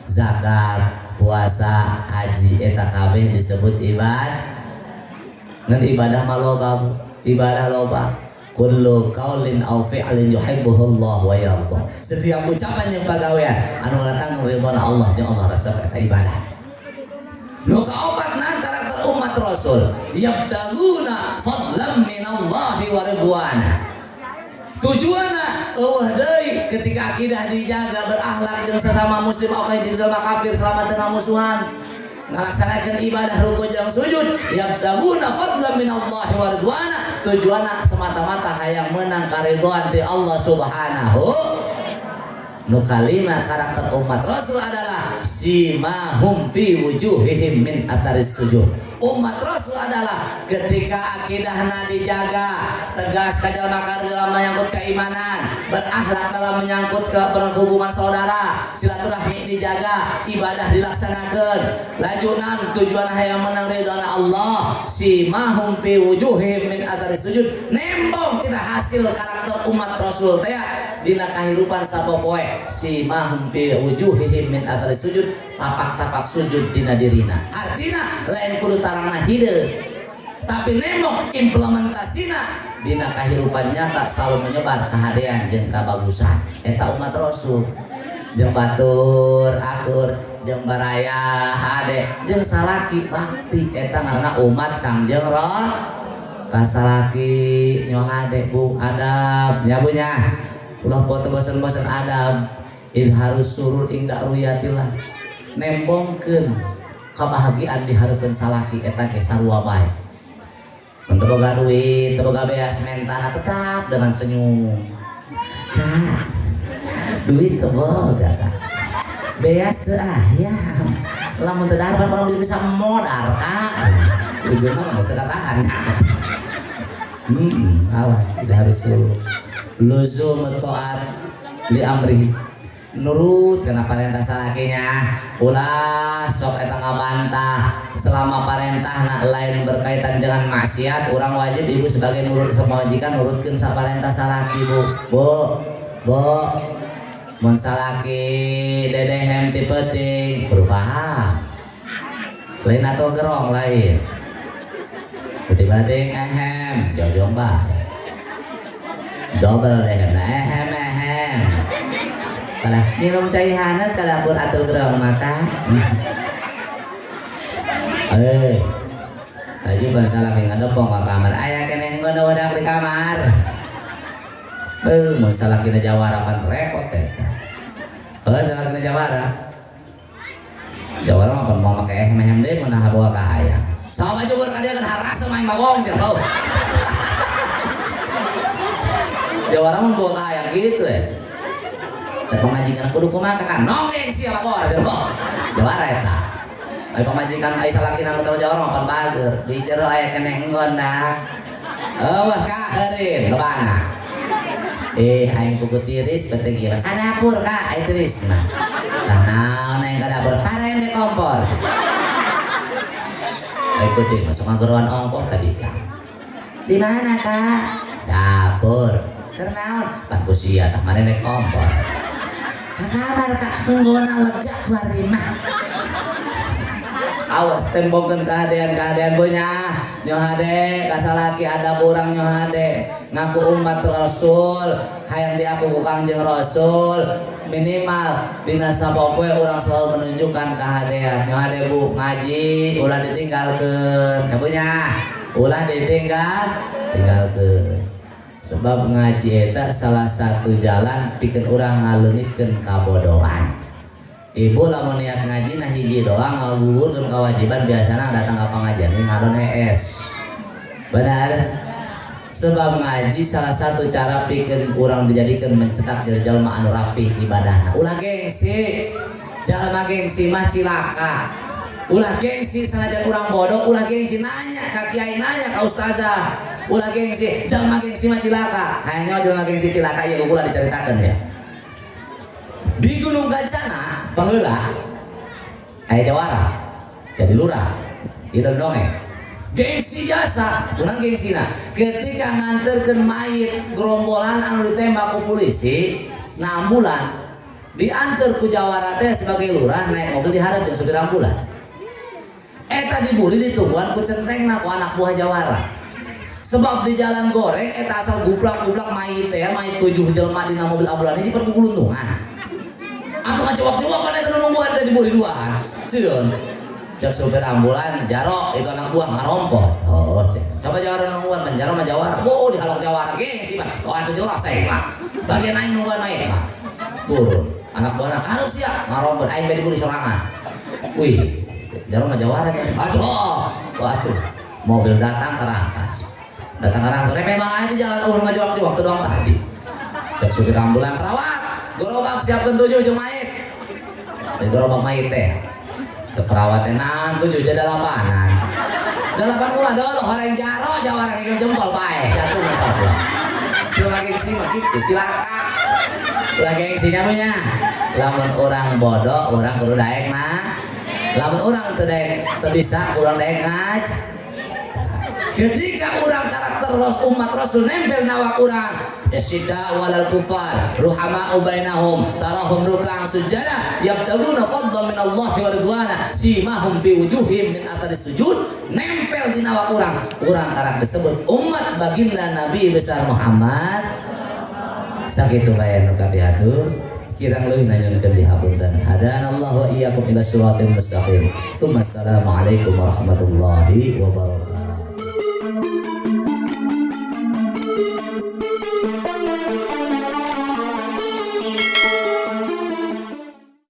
zakat, puasa, haji eta kabeh disebut ibadah. Ngan ibadah mah loba, bu. Ibadah loba. Kullu qaulin aw fi'lin yuhibbuhu Allah wa yarda. Setiap ucapan yang pagawean anu datang ridhona Allah jeung Allah resep eta ibadah. Nu kaopatna karakter umat Rasul, yabtaguna fadlan minallahi wa ridwana. Tujuanna eueuh deui ketika akidah dijaga, berakhlak jeung sesama muslim oke jeung jelema kafir selama teu ngamusuhan, ngalaksanakeun ibadah ruku jeung sujud, yabtaguna fadlan minallahi wa ridwana, tujuanna semata-mata hayang menang karidhoan ti Allah Subhanahu. Nu kalima karakter umat Rasul adalah simahum fi wujuhihim min atharis sujud. Umat Rasul adalah ketika akidahna dijaga, tegas ka jalma dalam menyangkut keimanan, berakhlak dalam menyangkut ke berhubungan saudara, silaturahmi dijaga, ibadah dilaksanakan, lajunan tujuan hayang menang ridhona Allah, simahum fi wujuhihim min atharis sujud. Nembong tina hasil karakter umat Rasul teh dina kahirupan sapopoe, simahum fi wujuhihim min atharis sujud, tapak-tapak sujud dina dirina. Artina lain kudu tarangna hideung, tapi nembong implementasina dina kahirupan nyata selalu menyebar kehadean jeung kabagusan. Eta umat Rasul jeung batur akur jeung baraya hade jeung salaki bakti, eta ngaranna umat Kangjeng Roh. Kasalaki nyohade bu, adab nya bu nya, ulah foto bosen-bosen adab. Idharus surur inda ruyatillah, nembongkeun kebahagiaan di hareupeun salaki, eta ge sarua bae. Mun teu boga duit, teu boga beas, mentana tetap dengan senyum. Kak, duit teu boga kak, beas teu aya, lamun teu dahar orang bisa modar kak. Ujungna mah geus teu katahan. Awas, tidak harus luzum taat li amri, nurut karena parentah salakinya, ulah sok eta ngabantah selama parentah lain berkaitan dengan maksiat. Orang wajib ibu sebagai nurut semajikan, nurutkeun saparentah salaki. Bu, bu, bu, mun salaki dedehem ti peuting kudu paham, lain atau gerong lain tiba-tiba ehem jauh-jauh bae double dehem, nah ehem ehem kalah minum cai hanet ka dapur atul gerong mata. Eh, lagi bangsa lagi ngadepong ke kamar, aya keneh ngono wadak di kamar. Beuh, mun salakina jawara pan repot eta. Heuh, salakina jawara. Jawara mah pan mau make ehem ehem deui mun bawa ka hayang. Sama baju ka dia kan harasa main bagong jauh. Jawara mah bawa ka hayang gitu ya. Cek pamajikan kudu kumaha kan nonggeng sia lapor jawara eta. Ai pamajikan ai salakina nu teu jawara mah pan bager. Di jero aya keneh enggon dah. Eueuh ka eureun lobana. Eh, aing kuku tiris penting ieu. Ka dapur ka ai tiris mah. Tah naon aing ka dapur? Paren di kompor. Aing peuting masuk ngageroan ongkoh tadi ka. Di mana kak? Dapur. Keur naon? Pan ku sia tah marene kompor. Ka kamar kak, nggona lega kuari mah. Awas tembongkeun kehadean-kehadean punya nyohade kasalaki, ada urang nyohade ngaku umat Rasul, hayang diaku ku Kangjeng Rasul, minimal dina sapopoe urang selalu menunjukkan kehadean. Nyohade bu, ngaji ulah ditinggalkeun ya punya, ulah ditinggal tinggalkeun, sebab ngaji eta salah satu jalan pikeun urang ngaleungitkeun kabodohan. Ibu lamun niat ngaji nah hiji doang ngagugurkeun kewajiban, biasana datang ke pengajian ini ngadon hees. Benar, sebab ngaji salah satu cara pikeun urang dijadikan mencetak jadi jalma anu rapih ibadahna. Ulah gengsi, jalma gengsi mah cilaka. Ulah gengsi, sanajan urang bodoh ulah gengsi nanya ka kiai, nanya ka ustazah. Ulah gengsi, jalma gengsi mah cilaka. Hayangnya jalma gengsi cilaka ieu ulah diceritakeun ya. Di Gunung Kancana baheula aya jawara jadi lurah di dongeng, gengsi jasa urang gengsina ketika nganterkeun mayit gerombolan anu ditembak ku polisi na ambulan, diantar ku jawara teh sebagai lurah naik mobil diharap jeung supir ambulan eta diburi, ditungguan ku centengna, ku anak buah jawara. Sebab di jalan goreng eta asal gublak-gublak mayit teh mayit 7 jelema dina mobil ambulan hiji perguluntungan. Atuh kacewak-cewak mana eta nu nungguan teh diburi duaan. Ceun. Cek supir ambulan Jaro itu anak buah ngarompot. Oh, cek. Coba jawara nungguan ban Jaro mah jawara. Oh, dihalok jawara gengsi mah. Oh, atuh jelas saya mah. Bagian aing nungguan mayit mah. Turun. Anak buahna karep sia ngarompot aing bade diburi sorangan. Wih, Jaro mah jawara. Aduh. Waduh. Mobil datang ke Rangkas. Datang ke Rangkas, repeh banget di jalan urang ngajawab-jawab waktu doang tadi. Cek supir ambulan perawat, gerobak siapkeun 7 jeung mayit. Di gerobak mayit teh. Cek perawat teh naon 7 jadi 8-an. 8 kumaha dolo horeng jaro jawara ngegel jempol pae jatuh mah coplok. Cuma gengsi mah kitu cilaka. Ulah gengsi nya mah nya. Lamun urang bodoh urang kudu daek mah. Lamun urang teu daek teu bisa urang daek ngaj. Ketika orang karakter umat Rasul nempel nawak orang yasyidda walal kufar ruhama ubainahum tarahum ruk'an sujada yabtaguna fadlan min Allah wa ridwana simahum bi wujuhim min athari sujud nempel di nawak orang orang karak disebut umat baginda Nabi besar Muhammad sakitu bae nu kapihatur kirang leuwih nanyunkeun dihapunten hadanallahu wa iyyakum ila siratal mustaqim. Tsumma assalamualaikum warahmatullahi wabarakatuh.